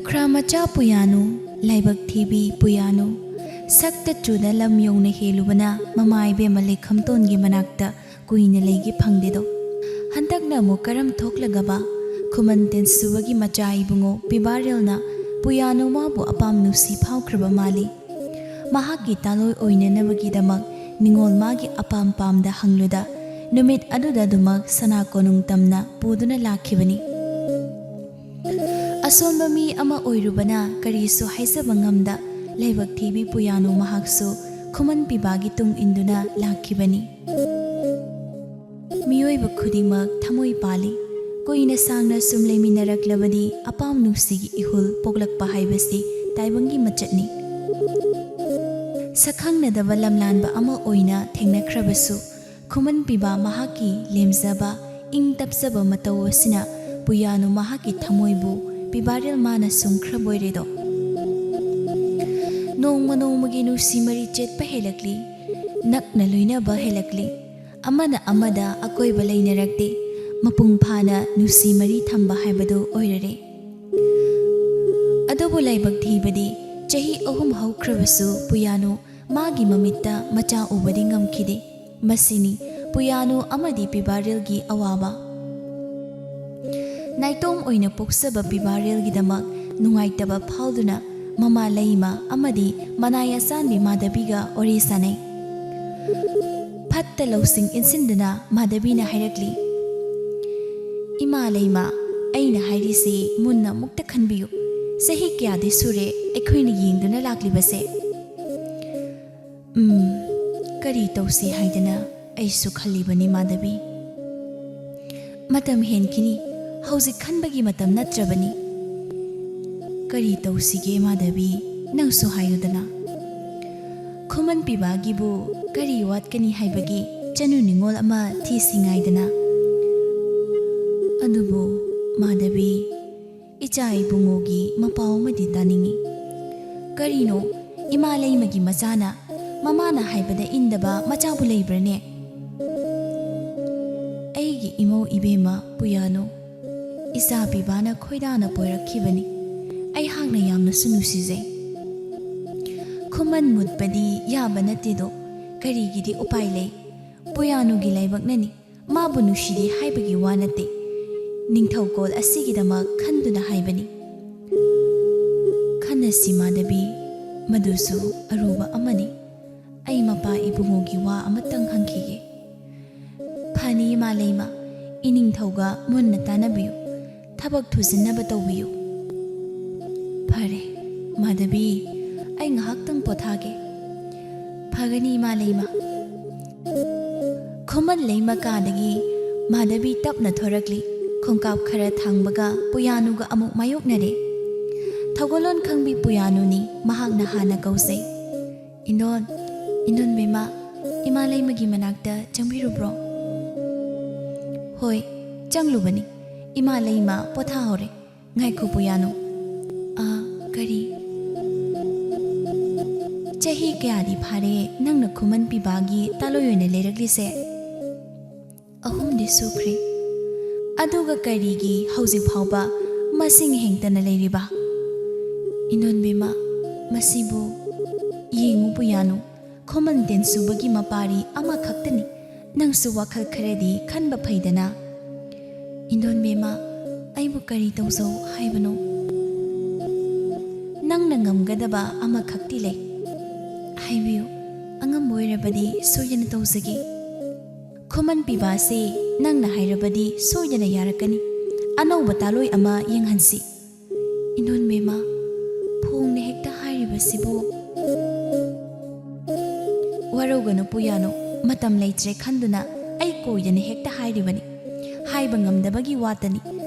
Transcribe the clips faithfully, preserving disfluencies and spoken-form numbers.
ꯈ꯭ꯔꯥ ꯃꯆꯥ ꯄꯨꯌꯥꯅꯨ, ꯂꯥꯏꯕꯛ ꯊꯤꯕꯤ ꯄꯨꯌꯥꯅꯨ, ꯁꯛꯇ ꯆꯨꯗ ꯂꯝ ꯌꯧꯅ ꯍꯦꯜꯂꯨꯕꯅ ꯃꯃꯥ ꯏꯕꯦꯝꯃ ꯂꯩꯈꯝꯇꯣꯟꯒꯤ ꯃꯅꯥꯛꯇ ꯀꯨꯏꯅ ꯂꯩꯒꯦ ꯐꯪꯗꯦꯗꯣ꯫ ꯍꯟꯗꯛꯅ ꯑꯃꯨꯛ ꯀꯔꯝ ꯊꯣꯛꯂꯒꯕ? ꯈꯨꯃꯟ ꯇꯦꯟꯁꯨꯕꯒꯤ ꯃꯆꯥ ꯏꯕꯨꯡꯉꯣ ꯄꯤꯕꯥꯔꯦꯜꯅ ꯄꯨꯌꯥꯅꯨ ꯃꯥꯕꯨ ꯑꯄꯥꯝ ꯅꯨꯡꯁꯤ ꯐꯥꯎꯈ꯭ꯔꯕ ꯃꯥꯜꯂꯤ꯫ ꯃꯍꯥꯛꯀꯤ ꯇꯥꯂꯣꯏ ꯑꯣꯏꯅꯅꯕꯒꯤꯗꯃꯛ ꯅꯤꯉꯣꯜ ꯃꯥꯒꯤ ꯑꯄꯥꯝ ꯄꯥꯝꯗ ꯍꯪꯂꯨꯗ ꯅꯨꯃꯤꯠ ꯑꯗꯨꯗ ꯑꯗꯨꯃꯛ ꯁꯅꯥ ꯀꯣꯅꯨꯡ ꯇꯝꯅ ꯄꯨꯗꯨꯅ ꯂꯥꯛꯈꯤꯕꯅꯤ꯫ ꯑꯁꯣꯟꯕ ꯃꯤ ꯑꯃ ꯑꯣꯏꯔꯨꯕꯅ ꯀꯔꯤꯁꯨ ꯍꯥꯏꯖꯕ ꯉꯝꯗ ꯂꯥꯏꯕꯛ ꯊꯤꯕꯤ ꯄꯨꯌꯥꯅꯨ ꯃꯍꯥꯛꯁꯨ ꯈꯨꯃꯟ ꯄꯤꯕꯥꯒꯤ ꯇꯨꯡ ꯏꯟꯗꯨꯅ ꯂꯥꯛꯈꯤꯕꯅꯤ꯫ ꯃꯤꯑꯣꯏꯕ ꯈꯨꯗꯤꯡꯃꯛ ꯊꯃꯣꯏ ꯄꯥꯜꯂꯤ꯫ ꯀꯨꯏꯅ ꯁꯥꯡꯅ ꯁꯨꯝ ꯂꯩꯃꯤꯟꯅꯔꯛꯂꯕꯗꯤ ꯑꯄꯥꯝ ꯅꯨꯡꯁꯤꯒꯤ ꯏꯍꯨꯜ ꯄꯣꯛꯂꯛꯄ ꯍꯥꯏꯕꯁꯤ ꯇꯥꯏꯕꯪꯒꯤ ꯃꯆꯠꯅꯤ꯫ ꯁꯛꯈꯪꯅꯗꯕ ꯂꯝꯂꯥꯟꯕ ꯑꯃ ꯑꯣꯏꯅ ꯊꯦꯡꯅꯈ꯭ꯔꯕꯁꯨ, ꯈꯨꯃꯟ ꯄꯤꯕꯥ ꯃꯍꯥꯛꯀꯤ ꯂꯦꯝꯖꯕ, ꯏꯪ ꯇꯞꯆꯕ ꯃꯇꯧ ꯑꯁꯤꯅ ꯄꯨꯌꯥꯅꯨ ꯃꯍꯥꯛꯀꯤ ꯊꯃꯣꯏꯕꯨ ꯄꯤꯕꯥꯔꯦꯜ ꯃꯥꯅ ꯁꯨꯝꯈ꯭ꯔꯕꯣꯏꯔꯦꯗꯣ꯫ ꯅꯣꯡꯃ ꯅꯣꯡꯃꯒꯤ ꯅꯨꯡꯁꯤ ꯃꯔꯤ ꯆꯦꯠꯄ ꯍꯦꯜꯂꯛꯂꯤ, ꯅꯛꯅ ꯂꯣꯏꯅꯕ ꯍꯦꯜꯂꯛꯂꯤ꯫ ꯑꯃꯅ ꯑꯃꯗ ꯑꯀꯣꯏꯕ ꯂꯩꯅꯔꯛꯇꯦ, ꯃꯄꯨꯡ ꯐꯥꯅ ꯅꯨꯡꯁꯤ ꯃꯔꯤ ꯊꯝꯕ ꯍꯥꯏꯕꯗꯨ ꯑꯣꯏꯔꯔꯦ꯫ ꯑꯗꯨꯕꯨ ꯂꯥꯏꯕꯛ ꯊꯤꯕꯗꯤ ꯆꯍꯤ ꯑꯍꯨꯝ ꯍꯧꯈ꯭ꯔꯕꯁꯨ ꯄꯨꯌꯥꯅꯨ ꯃꯥꯒꯤ ꯃꯃꯤꯠꯇ ꯃꯆꯥ ꯎꯕꯗꯤ ꯉꯝꯈꯤꯗꯦ꯫ ꯃꯁꯤꯅꯤ ꯄꯨꯌꯥꯅꯨ ꯑꯃꯗꯤ ꯄꯤꯕꯥꯔꯦꯜꯒꯤ ꯑꯋꯥꯕ꯫ ꯅꯥꯏꯇꯣꯝ ꯑꯣꯏꯅ ꯄꯣꯛꯆꯕ ꯄꯤꯕꯥꯔꯦꯜꯒꯤꯗꯃꯛ ꯅꯨꯡꯉꯥꯏꯇꯕ ꯐꯥꯎꯗꯨꯅ ꯃꯃꯥ ꯂꯩꯃ ꯑꯃꯗꯤ ꯃꯅꯥꯏ ꯑꯆꯥꯟꯕꯤ ꯃꯥꯙꯕꯤꯒ ꯋꯥꯔꯤ ꯁꯥꯅꯩ꯫ ꯐꯠꯇ ꯂꯧꯁꯤꯡ ꯏꯟꯁꯤꯟꯗꯨꯅ ꯃꯥꯙꯕꯤꯅ ꯍꯥꯏꯔꯛꯂꯤ, "ꯏꯃꯥ ꯂꯩꯃ, ꯑꯩꯅ ꯍꯥꯏꯔꯤꯁꯤ ꯃꯨꯟꯅ ꯑꯃꯨꯛꯇ ꯈꯟꯕꯤꯌꯨ꯫ ꯆꯍꯤ ꯀꯌꯥꯗꯤ ꯁꯨꯔꯦ ꯑꯩꯈꯣꯏꯅ ꯌꯦꯡꯗꯨꯅ ꯂꯥꯛꯂꯤꯕꯁꯦ?" "ꯎꯝ, ꯀꯔꯤ ꯇꯧꯁꯤ ꯍꯥꯏꯗꯅ ꯑꯩꯁꯨ ꯈꯜꯂꯤꯕꯅꯤ ꯃꯥꯙꯕꯤ꯫ ꯃꯇꯝ ꯍꯦꯟꯈꯤꯅꯤ, ꯍꯧꯖꯤꯛ ꯈꯟꯕꯒꯤ ꯃꯇꯝ ꯅꯠꯇ꯭ꯔꯕꯅꯤ꯫ ꯀꯔꯤ ꯇꯧꯁꯤꯒꯦ ꯃꯥꯙꯕꯤ, ꯅꯪꯁꯨ ꯍꯥꯏꯌꯨꯗꯅ꯫ ꯈꯨꯃꯟ ꯄꯤꯕꯥꯒꯤꯕꯨ ꯀꯔꯤ ꯋꯥꯠꯀꯅꯤ ꯍꯥꯏꯕꯒꯤ ꯆꯅꯨ ꯅꯤꯉꯣꯜ ꯑꯃ ꯊꯤꯁꯤ ꯉꯥꯏꯗꯅ?" "ꯑꯗꯨꯕꯨ ꯃꯥꯙꯕꯤ, ꯏꯆꯥ ꯏꯕꯨꯡꯉꯣꯒꯤ ꯃꯄꯥꯎ ꯑꯃꯗꯤ ꯇꯥꯅꯤꯡꯏ꯫ ꯀꯔꯤꯅꯣ, ꯏꯃꯥ ꯂꯩꯃꯒꯤ ꯃꯆꯥꯅ ꯃꯃꯥꯅ ꯍꯥꯏꯕꯗ ꯏꯟꯗꯕ ꯃꯆꯥꯕꯨ ꯂꯩꯕ꯭ꯔꯅꯦ?" "ꯑꯩꯒꯤ ꯏꯃꯧ ꯏꯕꯦꯝꯃ ꯄꯨꯌꯥꯅꯨ, ꯏꯆꯥ ꯄꯤꯕꯥꯅ ꯈꯣꯏꯗꯥꯅ ꯄꯣꯏꯔꯛꯈꯤꯕꯅꯤ꯫ ꯅ ꯌꯥꯝꯅꯁꯨ ꯅꯨꯡꯁꯤꯖꯩ꯫ ꯈꯨꯃꯟ ꯃꯨꯠꯄꯗꯤ ꯌꯥꯕ ꯅꯠꯇꯦꯗꯣ, ꯀꯔꯤꯒꯤꯗꯤ ꯎꯄꯥꯏ ꯂꯩ? ꯄꯨꯌꯥꯅꯨꯒꯤ ꯂꯥꯏꯕꯛꯅꯅꯤ, ꯃꯥꯕꯨ ꯅꯨꯡꯁꯤꯗꯦ ꯍꯥꯏꯕꯒꯤ ꯋꯥ ꯅꯠꯇꯦ꯫ ꯅꯤꯡꯊꯧꯀꯣꯜ ꯑꯁꯤꯒꯤꯗꯃꯛ ꯈꯟꯗꯨꯅ ꯍꯥꯏꯕꯅꯤ꯫ ꯈꯟꯅꯁꯤ ꯃꯥꯙꯕꯤ, ꯃꯗꯨꯁꯨ ꯑꯔꯨꯕ ꯑꯃꯅꯤ꯫ ꯑꯩ ꯃꯄꯥ ꯏꯕꯨꯡꯉꯣꯒꯤ ꯋꯥ ꯑꯃꯇꯪ ꯍꯪꯈꯤꯒꯦ꯫ ꯐꯅꯤ ꯏꯃꯥ ꯂꯩꯃ, ꯏꯅꯤꯡꯊꯧꯒ ꯃꯨꯟꯅ ꯇꯥꯟꯅꯕꯤꯌꯨ꯫ ꯊꯕꯛ ꯊꯨꯖꯤꯟꯅꯕ ꯇꯧꯕꯤꯌꯨ꯫ ꯐꯔꯦ, ꯃꯥꯙꯕꯤ, ꯑꯩ ꯉꯥꯏꯍꯥꯛꯇꯪ ꯄꯣꯊꯥꯒꯦ꯫ ꯐꯒꯅꯤ ꯏꯃꯥ ꯂꯩꯃ꯫ ꯈꯨꯃꯟ ꯂꯩꯃ ꯀꯥꯗꯒꯤ ꯃꯥꯙꯕꯤ ꯇꯞꯅ ꯊꯣꯔꯛꯂꯤ꯫ ꯈꯣꯡꯀꯥꯞ ꯈꯔ ꯊꯥꯡꯕꯒ ꯄꯨꯌꯥꯅꯨꯒ ꯑꯃꯨꯛ ꯃꯥꯌꯣꯛꯅꯔꯦ꯫ ꯊꯧꯒꯜꯂꯣꯟ ꯈꯪꯕꯤ ꯄꯨꯌꯥꯅꯨꯅꯤ ꯃꯍꯥꯛꯅ ꯍꯥꯟꯅ ꯀꯧꯖꯩ꯫ "ꯏꯟꯗꯣꯟ, ꯏꯟꯗꯣꯟ ꯕꯦꯝꯃ, ꯏꯃꯥ ꯂꯩꯃꯒꯤ ꯃꯅꯥꯛꯇ ꯆꯪꯕꯤꯔꯨꯕ꯭ꯔꯣ?" "ꯍꯣꯏ, ꯆꯪꯂꯨꯕꯅꯤ꯫ ꯏꯃꯥ ꯂꯩꯃ ꯄꯣꯊꯥꯍꯧꯔꯦ꯫ ꯉꯥꯏꯈꯣ ꯄꯨꯌꯥꯅꯨ꯫ ꯑ, ꯀꯔꯤ? ꯆꯍꯤ ꯀꯌꯥꯗꯤ ꯐꯥꯔꯦ ꯅꯪꯅ ꯈꯨꯃꯟ ꯄꯤꯕꯥꯒꯤ ꯇꯥꯂꯣꯏ ꯑꯣꯏꯅ ꯂꯩꯔꯛꯂꯤꯁꯦ?" "ꯑꯍꯨꯝꯗꯤ ꯁꯨꯈ꯭ꯔꯦ꯫ ꯑꯗꯨꯒ ꯀꯔꯤꯒꯤ ꯍꯧꯖꯤꯛ ꯐꯥꯎꯕ ꯃꯁꯤꯡ ꯍꯦꯟꯇꯅ ꯂꯩꯔꯤꯕ?" "ꯏꯟꯗꯣꯟ ꯕꯦꯝꯃ, ꯃꯁꯤꯕꯨ ꯌꯦꯡꯉꯨ ꯄꯨꯌꯥꯅꯨ꯫ ꯈꯨꯃꯟ ꯇꯦꯟꯁꯨꯕꯒꯤ ꯃꯄꯥꯔꯤ ꯑꯃꯈꯛꯇꯅꯤ꯫ ꯅꯪꯁꯨ ꯋꯥꯈꯜ ꯈꯔꯗꯤ ꯈꯟꯕ ꯐꯩꯗꯅ?" "ꯏꯟꯗꯣꯟ ꯕꯦꯝꯃ, ꯑꯩꯕꯨ ꯀꯔꯤ ꯇꯧꯖꯧ ꯍꯥꯏꯕꯅꯣ?" "ꯅꯪꯅ ꯉꯝꯒꯗꯕ ꯑꯃꯈꯛꯇꯤ ꯂꯩ꯫ ꯍꯥꯏꯕꯤꯌꯨ, ꯑꯉꯝꯕ ꯑꯣꯏꯔꯕꯗꯤ ꯁꯣꯏꯗꯅ ꯇꯧꯖꯒꯦ꯫ ꯈꯨꯃꯟ ꯄꯤꯕꯥꯁꯦ ꯅꯪꯅ ꯍꯥꯏꯔꯕꯗꯤ ꯁꯣꯏꯗꯅ ꯌꯥꯔꯛꯀꯅꯤ꯫ ꯑꯅꯧꯕ ꯇꯥꯂꯣꯏ ꯑꯃ ꯌꯦꯡꯍꯟꯁꯤ꯫" "ꯏꯟꯗꯣꯟ ꯕꯦꯝꯃ, ꯐꯣꯡꯅ ꯍꯦꯛꯇ ꯍꯥꯏꯔꯤꯕꯁꯤꯕꯨ?" "ꯋꯥꯔꯧꯒꯅꯨ ꯄꯨꯌꯥꯅꯨ, ꯃꯇꯝ ꯂꯩꯇ꯭ꯔꯦ ꯈꯟꯗꯨꯅ ꯑꯩ ꯀꯣꯏꯗꯅ ꯍꯦꯛꯇ ꯍꯥꯏꯔꯤꯕꯅꯤ꯫ ꯍꯥꯏꯕ ꯉꯝꯗꯕꯒꯤ ꯋꯥꯇꯅꯤ꯫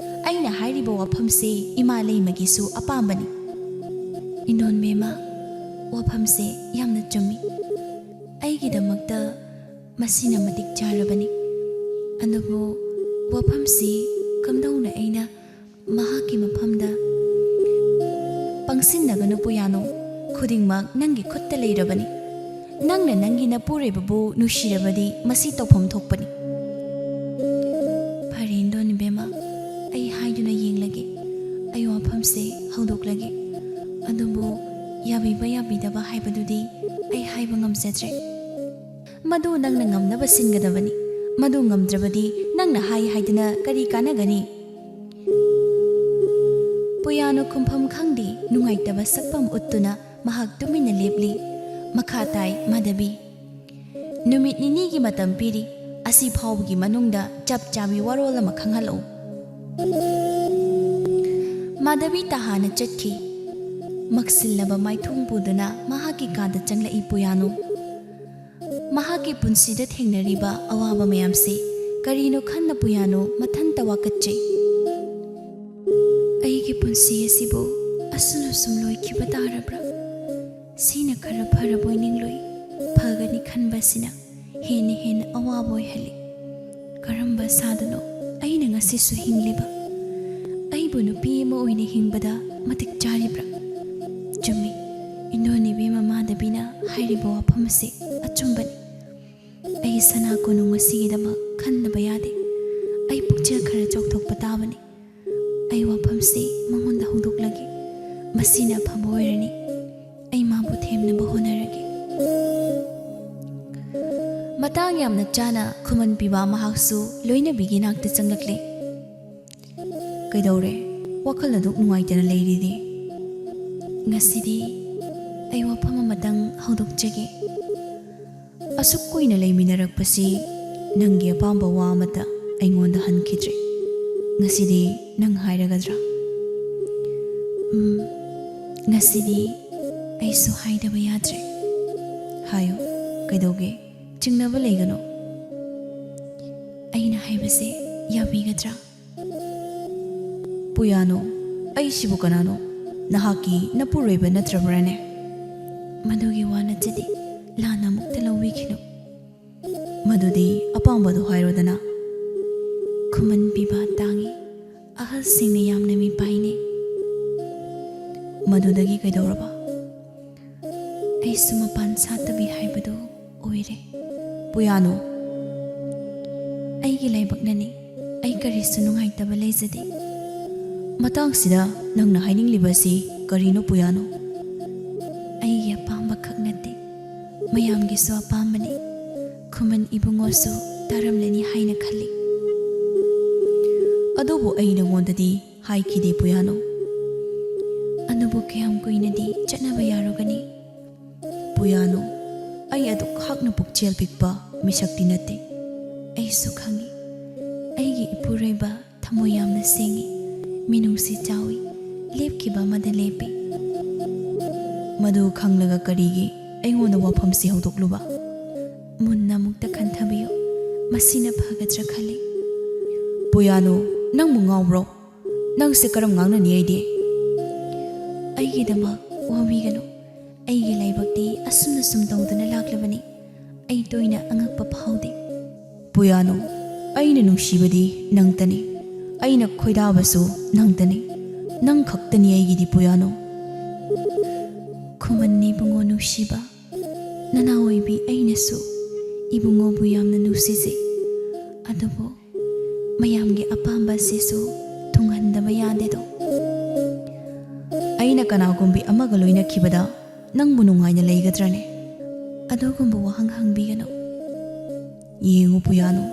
ꯑꯩꯅ ꯍꯥꯏꯔꯤꯕ ꯋꯥꯐꯝꯁꯤ ꯏꯃꯥ ꯂꯩꯃꯒꯤꯁꯨ ꯑꯄꯥꯝꯕꯅꯤ꯫" "ꯏꯟꯗꯣꯟ ꯕꯦꯝꯃ, ꯋꯥꯐꯝꯁꯦ ꯌꯥꯝꯅ ꯆꯨꯝꯃꯤ꯫ ꯑꯩꯒꯤꯗꯃꯛꯇ ꯃꯁꯤꯅ ꯃꯇꯤꯛ ꯆꯥꯔꯕꯅꯤ꯫ ꯑꯗꯨꯕꯨ ꯋꯥꯐꯝꯁꯤ ꯀꯝꯗꯧꯅ ꯑꯩꯅ ꯃꯍꯥꯛꯀꯤ ꯃꯐꯝꯗ?" "ꯄꯪꯁꯤꯟꯅꯒꯅꯨ ꯄꯨꯌꯥꯅꯨ, ꯈꯨꯗꯤꯡꯃꯛ ꯅꯪꯒꯤ ꯈꯨꯠꯇ ꯂꯩꯔꯕꯅꯤ꯫ ꯅꯪꯅ ꯅꯪꯒꯤ ꯅꯄꯨꯔꯣꯏꯕꯕꯨ ꯅꯨꯡꯁꯤꯔꯕꯗꯤ ꯃꯁꯤ ꯇꯧꯐꯝ ꯊꯣꯛꯄꯅꯤ꯫" "ꯐꯔꯦ ꯏꯟꯗꯣꯟ ꯏꯕꯦꯝꯃ, ꯑꯩ ꯍꯥꯏꯗꯨꯅ ꯌꯦꯡꯂꯒꯦ꯫ ꯑꯩ ꯋꯥꯐꯝꯁꯦ ꯍꯧꯗꯣꯛꯂꯒꯦ꯫ ꯍꯥꯏꯕꯗꯨꯗꯤ ꯑꯩ ꯍꯥꯏꯕ ꯉꯝꯖꯗ꯭ꯔꯦ꯫ ꯃꯗꯨ ꯅꯪꯅ ꯉꯝꯅꯕ ꯁꯤꯟꯒꯗꯕꯅꯤ꯫ ꯃꯗꯨ ꯉꯝꯗ꯭ꯔꯕꯗꯤ ꯅꯪꯅ ꯍꯥꯏ ꯍꯥꯏꯗꯨꯅ ꯀꯔꯤ ꯀꯥꯟꯅꯒꯅꯤ? ꯄꯨꯌꯥꯅꯨ ꯈꯨꯝꯐꯝ ꯈꯪꯗꯦ, ꯅꯨꯡꯉꯥꯏꯇꯕ ꯁꯛꯐꯝ ꯎꯠꯇꯨꯅ ꯃꯍꯥꯛ ꯇꯨꯃꯤꯟꯅ ꯂꯦꯞꯂꯤ꯫ ꯃꯈꯥ ꯇꯥꯏ ꯃꯥꯙꯕꯤ꯫ ꯅꯨꯃꯤꯠ ꯅꯤꯅꯤꯒꯤ ꯃꯇꯝ ꯄꯤꯔꯤ꯫ ꯑꯁꯤ ꯐꯥꯎꯕꯒꯤ ꯃꯅꯨꯡꯗ ꯆꯞ ꯆꯥꯕꯤ ꯋꯥꯔꯣꯜ ꯑꯃ ꯈꯪꯍꯜꯂꯛꯎ꯫ ꯃꯥꯙꯕꯤ ꯇꯍꯥꯅ ꯆꯠꯈꯤ꯫ ꯃꯛꯁꯤꯜꯂꯕ ꯃꯥꯏꯊꯣꯡ ꯄꯨꯗꯨꯅ ꯃꯍꯥꯛꯀꯤ ꯀꯥꯗ ꯆꯪꯂꯛꯏ ꯄꯨꯌꯥꯅꯨ꯫ ꯃꯍꯥꯛꯀꯤ ꯄꯨꯟꯁꯤꯗ ꯊꯦꯡꯅꯔꯤꯕ ꯑꯋꯥꯕ ꯃꯌꯥꯝꯁꯤ ꯀꯔꯤꯅꯣ ꯈꯟꯅ ꯄꯨꯌꯥꯅꯨ ꯃꯊꯟꯇ ꯋꯥꯀꯠꯆꯩ꯫ ꯑꯩꯒꯤ ꯄꯨꯟꯁꯤ ꯑꯁꯤꯕꯨ ꯑꯁꯨꯝ ꯑꯁꯨꯝ ꯂꯣꯏꯈꯤꯕ ꯇꯥꯔꯕ꯭ꯔꯥ? ꯁꯤꯅ ꯈꯔ ꯐꯔꯕꯣꯏ ꯅꯤꯡꯂꯨꯏ꯫ ꯐꯒꯅꯤ ꯈꯟꯕꯁꯤꯅ ꯍꯦꯟꯅ ꯍꯦꯟꯅ ꯑꯋꯥꯕ ꯑꯣꯏꯍꯜꯂꯤ꯫ ꯀꯔꯝꯕ ꯁꯥꯗꯅꯣ ꯑꯩꯅ ꯉꯁꯤꯁꯨ ꯍꯤꯡꯂꯤꯕ? ꯑꯩꯕꯨ ꯅꯨꯄꯤ ꯑꯃ ꯑꯣꯏꯅ ꯍꯤꯡꯕꯗ ꯃꯇꯤꯛ ꯆꯥꯔꯤꯕ꯭ꯔꯥ? ꯆꯨꯝꯃꯤ, ꯏꯟꯗꯣꯟ ꯏꯕꯦꯝꯃ ꯃꯥꯙꯕꯤꯅ ꯍꯥꯏꯔꯤꯕ ꯋꯥꯐꯝ ꯑꯁꯤ ꯑꯆꯨꯝꯕꯅꯤ꯫ ꯑꯩ ꯁꯅꯥ ꯀꯣꯅꯨꯡ ꯑꯁꯤꯒꯤꯗꯃꯛ ꯈꯟꯗꯕ ꯌꯥꯗꯦ꯫ ꯑꯩ ꯄꯨꯛꯆꯦꯜ ꯈꯔ ꯆꯥꯎꯊꯣꯛꯄ ꯇꯥꯕꯅꯤ꯫ ꯑꯩ ꯋꯥꯐꯝꯁꯤ ꯃꯉꯣꯟꯗ ꯍꯧꯗꯣꯛꯂꯒꯦ꯫ ꯃꯁꯤꯅ ꯑꯐꯕ ꯑꯣꯏꯔꯅꯤ꯫ ꯑꯩ ꯃꯥꯕꯨ ꯊꯦꯝꯅꯕ ꯍꯣꯠꯅꯔꯒꯦ꯫ ꯃꯇꯥꯡ ꯌꯥꯝꯅ ꯆꯥꯅ ꯈꯨꯃꯟ ꯄꯤꯕ ꯃꯍꯥꯛꯁꯨ ꯂꯣꯏꯅꯕꯤꯒꯤ ꯅꯥꯛꯇ ꯆꯪꯂꯛꯂꯦ꯫ ꯀꯩꯗꯧꯔꯦ? ꯋꯥꯈꯜ ꯑꯗꯨꯛ ꯅꯨꯡꯉꯥꯏꯇꯅ ꯂꯩꯔꯤꯗꯤ? ꯉꯁꯤꯗꯤ ꯑꯩ ꯋꯥꯐꯝ ꯑꯃꯇꯪ ꯍꯧꯗꯣꯛꯆꯒꯦ꯫ ꯑꯁꯨꯛ ꯀꯨꯏꯅ ꯂꯩꯃꯤꯟꯅꯔꯛꯄꯁꯤ ꯅꯪꯒꯤ ꯑꯄꯥꯝꯕ ꯋꯥ ꯑꯃꯠꯇ ꯑꯩꯉꯣꯟꯗ ꯍꯟꯈꯤꯗ꯭ꯔꯦ꯫ ꯉꯁꯤꯗꯤ ꯅꯪ ꯍꯥꯏꯔꯒꯗ꯭ꯔꯥ? ꯎꯝ, ꯉꯁꯤꯗꯤ ꯑꯩꯁꯨ ꯍꯥꯏꯗꯕ ꯌꯥꯗ꯭ꯔꯦ꯫ ꯍꯥꯏꯌꯨ, ꯀꯩꯗꯧꯒꯦ? ꯆꯤꯡꯅꯕ ꯂꯩꯒꯅꯣ꯫ ꯑꯩꯅ ꯍꯥꯏꯕꯁꯦ ꯌꯥꯕꯤꯒꯗ꯭ꯔꯥ? ꯄꯨꯌꯥꯅꯨ, ꯑꯩꯁꯤꯕꯨ ꯀꯅꯥꯅꯣ? ꯅꯍꯥꯛꯀꯤ ꯅꯄꯨꯔꯣꯏꯕ ꯅꯠꯇ꯭ꯔꯕ꯭ꯔꯥꯅꯦ? ꯃꯗꯨꯒꯤ ꯋꯥ ꯅꯠꯆꯗꯦ, ꯂꯥꯟꯅ ꯑꯃꯨꯛꯇ ꯂꯧꯕꯤꯈꯤꯅꯨ꯫ ꯃꯗꯨꯗꯤ ꯑꯄꯥꯝꯕꯗꯨ ꯍꯥꯏꯔꯣꯗꯅ꯫ ꯈꯨꯃꯟ ꯄꯤꯕ ꯇꯥꯡꯉꯤ, ꯑꯍꯜꯁꯤꯡꯅ ꯌꯥꯝꯅ ꯃꯤꯄꯥꯏꯅꯩ꯫ ꯃꯗꯨꯗꯒꯤ ꯀꯩꯗꯧꯔꯕ? ꯑꯩꯁꯨ ꯃꯄꯥꯟ ꯁꯥꯠꯇꯕꯤ ꯍꯥꯏꯕꯗꯨ ꯑꯣꯏꯔꯦ꯫ ꯄꯨꯌꯥꯅꯨ, ꯑꯩꯒꯤ ꯂꯥꯏꯕꯛꯅꯅꯤ꯫ ꯑꯩ ꯀꯔꯤꯁꯨ ꯅꯨꯡꯉꯥꯏꯇꯕ ꯂꯩꯖꯗꯦ꯫ ꯃꯇꯥꯡꯁꯤꯗ ꯅꯪꯅ ꯍꯥꯏꯅꯤꯡꯂꯤꯕꯁꯤ ꯀꯔꯤꯅꯣ, ꯄꯨꯌꯥꯅꯨ? ꯑꯩꯒꯤ ꯑꯄꯥꯝꯕ ꯃꯌꯥꯝꯒꯤꯁꯨ ꯑꯄꯥꯝꯕꯅꯤ꯫ ꯈꯨꯃꯟ ꯏꯕꯨꯡꯉꯣꯁꯨ ꯇꯥꯔꯝꯂꯅꯤ ꯍꯥꯏꯅ ꯈꯜꯂꯤ꯫ ꯑꯗꯨꯕꯨ ꯑꯩ ꯅꯉꯣꯟꯗꯗꯤ ꯍꯥꯏꯈꯤꯗꯦ, ꯄꯨꯌꯥꯅꯨ꯫ ꯑꯗꯨꯕꯨ ꯀꯌꯥꯝ ꯀꯨꯏꯅꯗꯤ ꯆꯠꯅꯕ ꯌꯥꯔꯨꯒꯅꯤ? ꯄꯨꯌꯥꯅꯨ, ꯑꯩ ꯑꯗꯨꯛ ꯍꯥꯛꯅ ꯄꯨꯛꯆꯦꯜ ꯄꯤꯛꯄ ꯃꯤꯁꯛꯇꯤ ꯅꯠꯇꯦ꯫ ꯑꯩꯁꯨ ꯈꯪꯏ, ꯑꯩꯒꯤ ꯏꯄꯨꯔꯣꯏꯕ ꯊꯃꯣꯏ ꯌꯥꯝꯅ ꯁꯦꯡꯏ, ꯃꯤꯅꯨꯡꯁꯤ ꯆꯥꯎꯏ, ꯂꯦꯞꯈꯤꯕ ꯑꯃꯗ ꯂꯦꯞꯄꯤ꯫ ꯃꯗꯨ ꯈꯪꯂꯒ ꯀꯔꯤꯒꯤ ꯑꯩꯉꯣꯟꯗ ꯋꯥꯐꯝꯁꯤ ꯍꯧꯗꯣꯛꯂꯨꯕ? ꯃꯨꯟꯅ ꯑꯃꯨꯛꯇ ꯈꯟꯊꯕꯤꯌꯨ, ꯃꯁꯤꯅ ꯐꯒꯗ꯭ꯔꯥ ꯈꯜꯂꯤ꯫ ꯄꯨꯌꯥꯅꯨ, ꯅꯪꯕꯨ ꯉꯥꯎꯕ꯭ꯔꯣ? ꯅꯪꯁꯦ ꯀꯔꯝ ꯉꯥꯡꯅꯅꯤ ꯑꯩꯗꯤ? ꯑꯩꯒꯤꯗꯃꯛ ꯋꯥꯕꯤꯒꯅꯨ꯫ ꯑꯩꯒꯤ ꯂꯥꯏꯕꯛꯇꯤ ꯑꯁꯨꯝꯅ ꯁꯨꯝ ꯇꯧꯗꯨꯅ ꯂꯥꯛꯂꯕꯅꯤ꯫ ꯑꯩ ꯇꯣꯏꯅ ꯑꯉꯛꯄ ꯐꯥꯎꯗꯦ꯫ ꯄꯨꯌꯥꯅꯨ, ꯑꯩꯅ ꯅꯨꯡꯁꯤꯕꯗꯤ ꯅꯪꯇꯅꯤ, ꯑꯩꯅ ꯈꯣꯏꯗꯥꯕꯁꯨ ꯅꯪꯇꯅꯤ, ꯅꯪ ꯈꯛꯇꯅꯤ ꯑꯩꯒꯤꯗꯤ, ꯄꯨꯌꯥꯅꯨ꯫ ꯈꯨꯃꯟꯅꯤ ꯏꯕꯨꯡꯉꯣ ꯅꯨꯡꯁꯤꯕ, ꯅꯅꯥꯎ ꯑꯣꯏꯕꯤ ꯑꯩꯅꯁꯨ ꯏꯕꯨꯡꯉꯣꯕꯨ ꯌꯥꯝꯅ ꯅꯨꯡꯁꯤꯖꯩ꯫ ꯑꯗꯨꯕꯨ ꯃꯌꯥꯝꯒꯤ ꯑꯄꯥꯝꯕ ꯑꯁꯤꯁꯨ ꯊꯨꯡꯍꯟꯗꯕ ꯌꯥꯗꯦꯗꯣ꯫ ꯑꯩꯅ ꯀꯅꯥꯒꯨꯝꯕꯤ ꯑꯃꯒ ꯂꯣꯏꯅꯈꯤꯕꯗ ꯅꯪꯕꯨ ꯅꯨꯡꯉꯥꯏꯅ ꯂꯩꯒꯗ꯭ꯔꯅꯦ? ꯑꯗꯨꯒꯨꯝꯕ ꯋꯥꯍꯪ ꯍꯪꯕꯤꯒꯅꯨ꯫ ꯌꯦꯡꯉꯨ ꯄꯨꯌꯥꯅꯨ,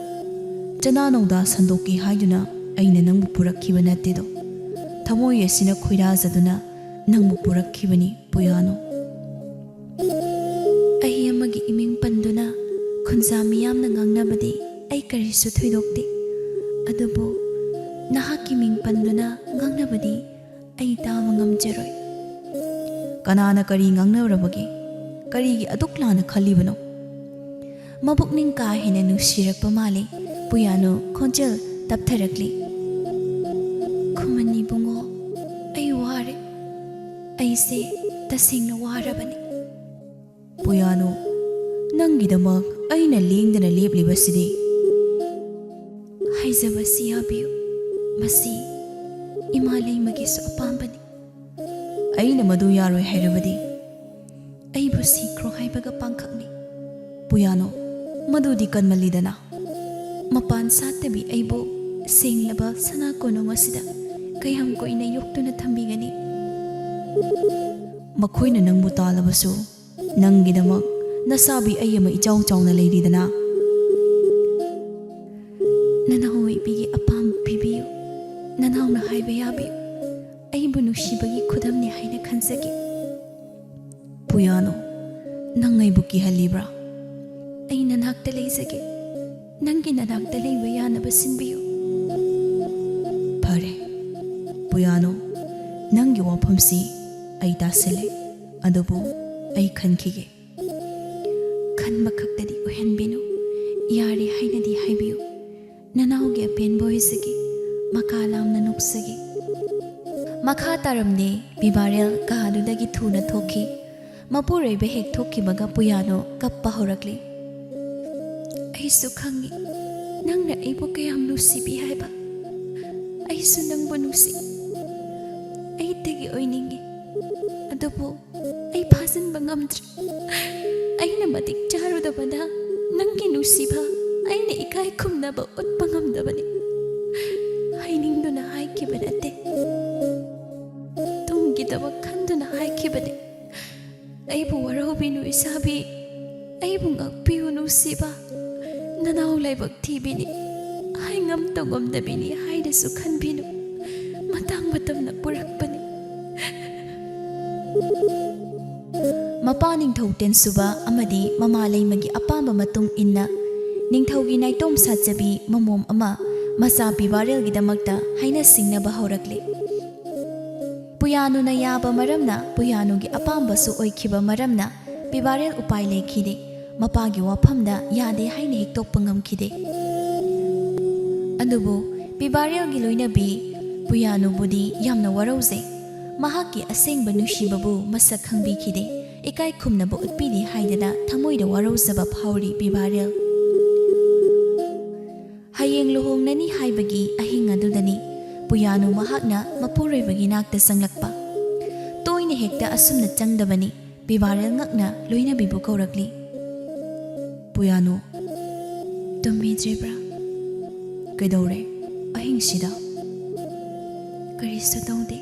ꯆꯅꯥ ꯅꯧꯗꯥ ꯁꯟꯗꯣꯛꯀꯦ ꯍꯥꯏꯗꯨꯅ ꯑꯩꯅ ꯅꯪꯕꯨ ꯄꯨꯔꯛꯈꯤꯕ ꯅꯠꯇꯦꯗꯣ꯫ ꯊꯃꯣꯏ ꯑꯁꯤꯅ ꯈꯣꯏꯔꯥꯖꯗꯨꯅ ꯅꯪꯕꯨ ꯄꯨꯔꯛꯈꯤꯕꯅꯤ ꯄꯨꯌꯥꯅꯨ꯫ ꯑꯩ ꯑꯃꯒꯤ ꯏꯃꯤꯡ ꯄꯟꯗꯨꯅ ꯈꯨꯟꯖꯥ ꯃꯤꯌꯥꯝꯅ ꯉꯥꯡꯅꯕꯗꯤ ꯑꯩ ꯀꯔꯤꯁꯨ ꯊꯣꯏꯗꯣꯛꯇꯦ꯫ ꯑꯗꯨꯕꯨ ꯅꯍꯥꯛꯀꯤ ꯃꯤꯡ ꯄꯟꯗꯨꯅ ꯉꯥꯡꯅꯕꯗꯤ ꯑꯩ ꯇꯥꯕ ꯉꯝꯖꯔꯣꯏ꯫ ꯀꯅꯥꯅ ꯀꯔꯤ ꯉꯥꯡꯅꯔꯕꯒꯦ? ꯀꯔꯤꯒꯤ ꯑꯗꯨꯛ ꯂꯥꯟꯅ ꯈꯜꯂꯤꯕꯅꯣ? ꯃꯕꯨꯛꯅꯤꯡ ꯀꯥ ꯍꯦꯟꯅ ꯅꯨꯡꯁꯤꯔꯛꯄ ꯃꯥꯜꯂꯤ꯫ ꯄꯨꯌꯥꯅꯨ ꯈꯣꯟꯖꯦꯜ ꯇꯞꯊꯔꯛꯂꯤ꯫ ꯈꯨꯃꯟ ꯏꯕꯨꯡꯉꯣ, ꯑꯩ ꯋꯥꯔꯦ꯫ ꯑꯩꯁꯦ ꯇꯁꯦꯡꯅ ꯋꯥꯔꯕꯅꯤ꯫ ꯄꯨꯌꯥꯅꯨ, ꯅꯪꯒꯤꯗꯃꯛ ꯑꯩꯅ ꯂꯦꯡꯗꯅ ꯂꯦꯞꯂꯤꯕꯁꯤꯗꯤ꯫ ꯍꯥꯏꯖꯕꯁꯤ ꯌꯥꯕꯤꯌꯨ, ꯃꯁꯤ ꯏꯃꯥ ꯂꯩꯃꯒꯤꯁꯨ ꯑꯄꯥꯝꯕꯅꯤ꯫ ꯑꯩꯅ ꯃꯗꯨ ꯌꯥꯔꯣꯏ ꯍꯥꯏꯔꯕꯗꯤ? ꯑꯩꯕꯨ ꯁꯤꯈ꯭ꯔꯣ ꯍꯥꯏꯕꯒ ꯄꯥꯡꯈꯛꯅꯤ꯫ ꯄꯨꯌꯥꯅꯨ, ꯃꯗꯨꯗꯤ ꯀꯟꯃꯜꯂꯤꯗꯅ꯫ ꯃꯄꯥꯟ ꯁꯥꯠꯇꯕꯤ ꯑꯩꯕꯨ ꯁꯦꯡꯂꯕ ꯁꯅꯥ ꯀꯣꯅꯨꯡ ꯑꯁꯤꯗ ꯀꯌꯥꯝ ꯀꯨꯏꯅ ꯌꯣꯛꯇꯨꯅ ꯊꯝꯕꯤꯒꯅꯤ? ꯃꯈꯣꯏꯅ ꯅꯪꯕꯨ ꯇꯥꯜꯂꯕꯁꯨ, ꯅꯪꯒꯤꯗꯃꯛ ꯅꯁꯥꯕꯤ ꯑꯩ ꯑꯃ ꯏꯆꯥꯎ ꯆꯥꯎꯅ ꯂꯩꯔꯤꯗꯅ꯫ ꯅꯅꯥꯎ ꯑꯣꯏꯕꯤꯒꯤ ꯑꯄꯥꯝꯕ ꯄꯤꯕꯤꯌꯨ꯫ ꯅꯅꯥꯎꯅ ꯍꯥꯏꯕ ꯌꯥꯕꯤꯌꯨ꯫ ꯑꯩꯕꯨ ꯅꯨꯡꯁꯤꯕꯒꯤ ꯈꯨꯗꯝꯅꯤ ꯍꯥꯏꯅ ꯈꯟꯖꯒꯦ꯫ ꯄꯨꯌꯥꯅꯣ, ꯅꯪ ꯑꯩꯕꯨ ꯀꯤꯍꯜꯂꯤꯕ꯭ꯔꯥ? ꯑꯩ ꯅꯅꯥꯛꯇ ꯂꯩꯖꯒꯦ꯫ ꯅꯪꯒꯤ ꯅꯅꯥꯛꯇ ꯂꯩꯕ ꯌꯥꯅꯕ ꯁꯤꯟꯕꯤꯌꯨ꯫ ꯐꯔꯦ꯫ ꯄꯨꯌꯥꯅꯣ, ꯅꯪꯒꯤ ꯋꯥꯐꯝꯁꯤ ꯑꯩ ꯇꯥꯁꯤꯜꯂꯦ, ꯑꯗꯨꯕꯨ ꯑꯩ ꯈꯟꯈꯤꯒꯦ꯫ ꯈꯟꯕ ꯈꯛꯇꯗꯤ ꯑꯣꯏꯍꯟꯕꯤꯅꯨ꯫ ꯌꯥꯔꯦ ꯍꯥꯏꯅꯗꯤ ꯍꯥꯏꯕꯤꯌꯨ꯫ ꯅꯅꯥꯎꯒꯤ ꯑꯄꯦꯟꯕ ꯑꯣꯏꯖꯒꯦ꯫ ꯃꯀꯥ ꯂꯥꯝꯅ ꯅꯣꯛꯆꯒꯦ꯫ ꯃꯈꯥ ꯇꯥꯔꯝꯗꯦ꯫ ꯕꯤꯕꯥꯔꯦꯜ ꯀꯥ ꯑꯗꯨꯗꯒꯤ ꯊꯨꯅ ꯊꯣꯛꯈꯤ꯫ ꯃꯄꯨꯔꯣꯏꯕ ꯍꯦꯛ ꯊꯣꯛꯈꯤꯕꯒ ꯄꯨꯌꯥꯅꯣ ꯀꯞꯄ ꯍꯧꯔꯛꯂꯤ꯫ ꯑꯩꯁꯨ ꯈꯪꯏ, ꯅꯪꯅ ꯑꯩꯕꯨ ꯀꯌꯥꯝ ꯅꯨꯡꯁꯤꯕꯤ ꯍꯥꯏꯕ꯫ ꯑꯩꯁꯨ ꯅꯪꯕꯨ ꯅꯨꯡꯁꯤ꯫ ꯑꯩꯇꯒꯤ ꯑꯣꯏꯅꯤꯡꯏ꯫ ꯑꯗꯨꯕꯨ ꯑꯩ ꯐꯥꯖꯤꯟꯕ ꯉꯝꯗ꯭ꯔꯦ꯫ ꯑꯩꯅ ꯃꯇꯤꯛ ꯆꯥꯔꯨꯗꯕꯅ ꯅꯪꯒꯤ ꯅꯨꯡꯁꯤꯕ ꯑꯩꯅ ꯏꯀꯥꯏ ꯈꯨꯝꯅꯕ ꯎꯠꯄ ꯉꯝꯗꯕꯅꯤ꯫ ꯍꯥꯏꯅꯤꯡꯗꯨꯅ ꯍꯥꯏꯈꯤꯕ ꯅꯠꯇꯦ꯫ ꯇꯨꯡꯒꯤꯗꯃꯛ ꯈꯟꯗꯨꯅ ꯍꯥꯏꯈꯤꯕꯅꯤ꯫ ꯑꯩꯕꯨ ꯋꯥꯔꯧꯕꯤꯅꯨ ꯏꯁꯥꯕꯤ, ꯑꯩꯕꯨ ꯉꯥꯛꯄꯤꯌꯨ ꯅꯨꯡꯁꯤꯕ꯫ ꯅꯅꯥꯎ ꯂꯥꯏꯕꯛ ꯊꯤꯕꯤꯅꯤ꯫ ꯍꯥꯏꯉꯝ ꯇꯧꯉꯝꯗꯕꯤꯅꯤ ꯍꯥꯏꯅꯁꯨ ꯈꯟꯕꯤꯅꯨ꯫ ꯃꯇꯥꯡ ꯃꯇꯝꯅ ꯄꯨꯔꯛꯄꯅꯤ꯫ ꯃꯄꯥ ꯅꯤꯡꯊꯧ ꯇꯦꯟꯁꯨꯕ ꯑꯃꯗꯤ ꯃꯃꯥ ꯂꯩꯃꯒꯤ ꯑꯄꯥꯝꯕ ꯃꯇꯨꯡ ꯏꯟꯅ ꯅꯤꯡꯊꯧꯒꯤ ꯅꯥꯏꯇꯣꯝ ꯁꯥꯠꯆꯕꯤ ꯃꯃꯣꯝ ꯑꯃ ꯃꯆꯥ ꯕꯤꯕꯥꯔꯦꯜꯒꯤꯗꯃꯛꯇ ꯍꯥꯏꯅ ꯁꯤꯡꯅꯕ ꯍꯧꯔꯛꯂꯤ꯫ ꯄꯨꯌꯥꯅꯨꯅ ꯌꯥꯕ ꯃꯔꯝꯅ, ꯄꯨꯌꯥꯅꯨꯒꯤ ꯑꯄꯥꯝꯕꯁꯨ ꯑꯣꯏꯈꯤꯕ ꯃꯔꯝꯅ ꯕꯤꯕꯥꯔꯦꯜ ꯎꯄꯥꯏ ꯂꯩꯈꯤꯗꯦ꯫ ꯃꯄꯥꯒꯤ ꯋꯥꯐꯝꯗ ꯌꯥꯗꯦ ꯍꯥꯏꯅ ꯍꯦꯛꯇꯣꯛꯄ ꯉꯝꯈꯤꯗꯦ꯫ ꯑꯗꯨꯕꯨ ꯕꯤꯕꯥꯔꯦꯜꯒꯤ ꯂꯣꯏꯅꯕꯤ ꯄꯨꯌꯥꯅꯨꯕꯨꯗꯤ ꯌꯥꯝꯅ ꯋꯥꯔꯧꯖꯩ꯫ ꯃꯍꯥꯛꯀꯤ ꯑꯁꯦꯡꯕ ꯅꯨꯡꯁꯤꯕꯕꯨ ꯃꯁꯛ ꯈꯪꯕꯤꯈꯤꯗꯦ꯫ ꯏꯀꯥꯏ ꯈꯨꯝꯅꯕ ꯎꯠꯄꯤꯗꯦ ꯍꯥꯏꯗꯅ ꯊꯃꯣꯏꯗ ꯋꯥꯔꯧꯖꯕ ꯐꯥꯎꯔꯤ ꯕꯤꯕꯥꯔꯦꯜ꯫ ꯍꯌꯦꯡ ꯂꯨꯍꯣꯡꯅꯅꯤ ꯍꯥꯏꯕꯒꯤ ꯑꯍꯤꯡ ꯑꯗꯨꯗꯅꯤ ꯄꯨꯌꯥꯅꯨ ꯃꯍꯥꯛꯅ ꯃꯄꯨꯔꯣꯏꯕꯒꯤ ꯅꯥꯛꯇ ꯆꯪꯂꯛꯄ꯫ ꯇꯣꯏꯅ ꯍꯦꯛꯇ ꯑꯁꯨꯝꯅ ꯆꯪꯗꯕꯅꯤ꯫ ꯕꯤꯕꯥꯔꯦꯜ ꯉꯛꯅ ꯂꯣꯏꯅꯕꯤꯕꯨ ꯀꯧꯔꯛꯂꯤ꯫ ꯄꯨꯌꯥꯅꯨ, ꯇꯨꯝꯕꯤꯗ꯭ꯔꯤꯕ꯭ꯔꯥ? ꯀꯩꯗꯧꯔꯦ ꯑꯍꯤꯡꯁꯤꯗ? ꯀꯔꯤꯁꯨ ꯇꯧꯗꯦ꯫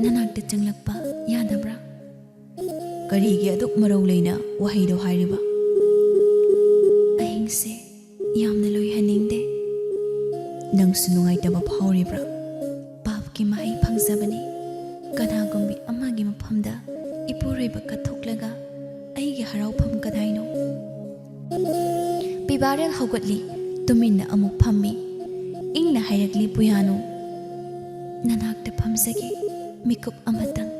ꯅꯅꯥꯛꯇ ꯆꯪꯂꯛꯄ ꯌꯥꯗꯕ꯭ꯔꯥ? ꯀꯔꯤꯒꯤ ꯑꯗꯨꯛ ꯃꯔꯧ ꯂꯩꯅ ꯋꯥꯍꯩꯗꯣ ꯍꯥꯏꯔꯤꯕ? ꯑꯍꯤꯡꯁꯦ ꯌꯥꯝꯅ ꯂꯣꯏꯍꯟꯅꯤꯡꯗꯦ꯫ ꯅꯪꯁꯨ ꯅꯨꯡꯉꯥꯏꯇꯕ ꯐꯥꯎꯔꯤꯕ꯭ꯔꯥ? ꯄꯥꯞꯀꯤ ꯃꯍꯩ ꯐꯪꯖꯕꯅꯤ꯫ ꯀꯅꯥꯒꯨꯝꯕꯤ ꯑꯃꯒꯤ ꯃꯐꯝꯗ ꯏꯄꯨꯔꯣꯏꯕ ꯀꯠꯊꯣꯛꯂꯒ ꯑꯩꯒꯤ ꯍꯔꯥꯎꯐꯝ ꯀꯗꯥꯏꯅꯣ? ꯄꯤꯕꯥꯔꯦꯜ ꯍꯧꯒꯠꯂꯤ꯫ ꯇꯨꯃꯤꯟꯅ ꯑꯃꯨꯛ ꯐꯝꯃꯤ꯫ ꯏꯪꯅ ꯍꯥꯏꯔꯛꯂꯤ, "ꯄꯨꯌꯥꯅꯨ, ꯅꯅꯥꯛꯇ ꯐꯝꯖꯒꯦ, ꯃꯤꯀꯨꯞ ꯑꯃꯇꯪ꯫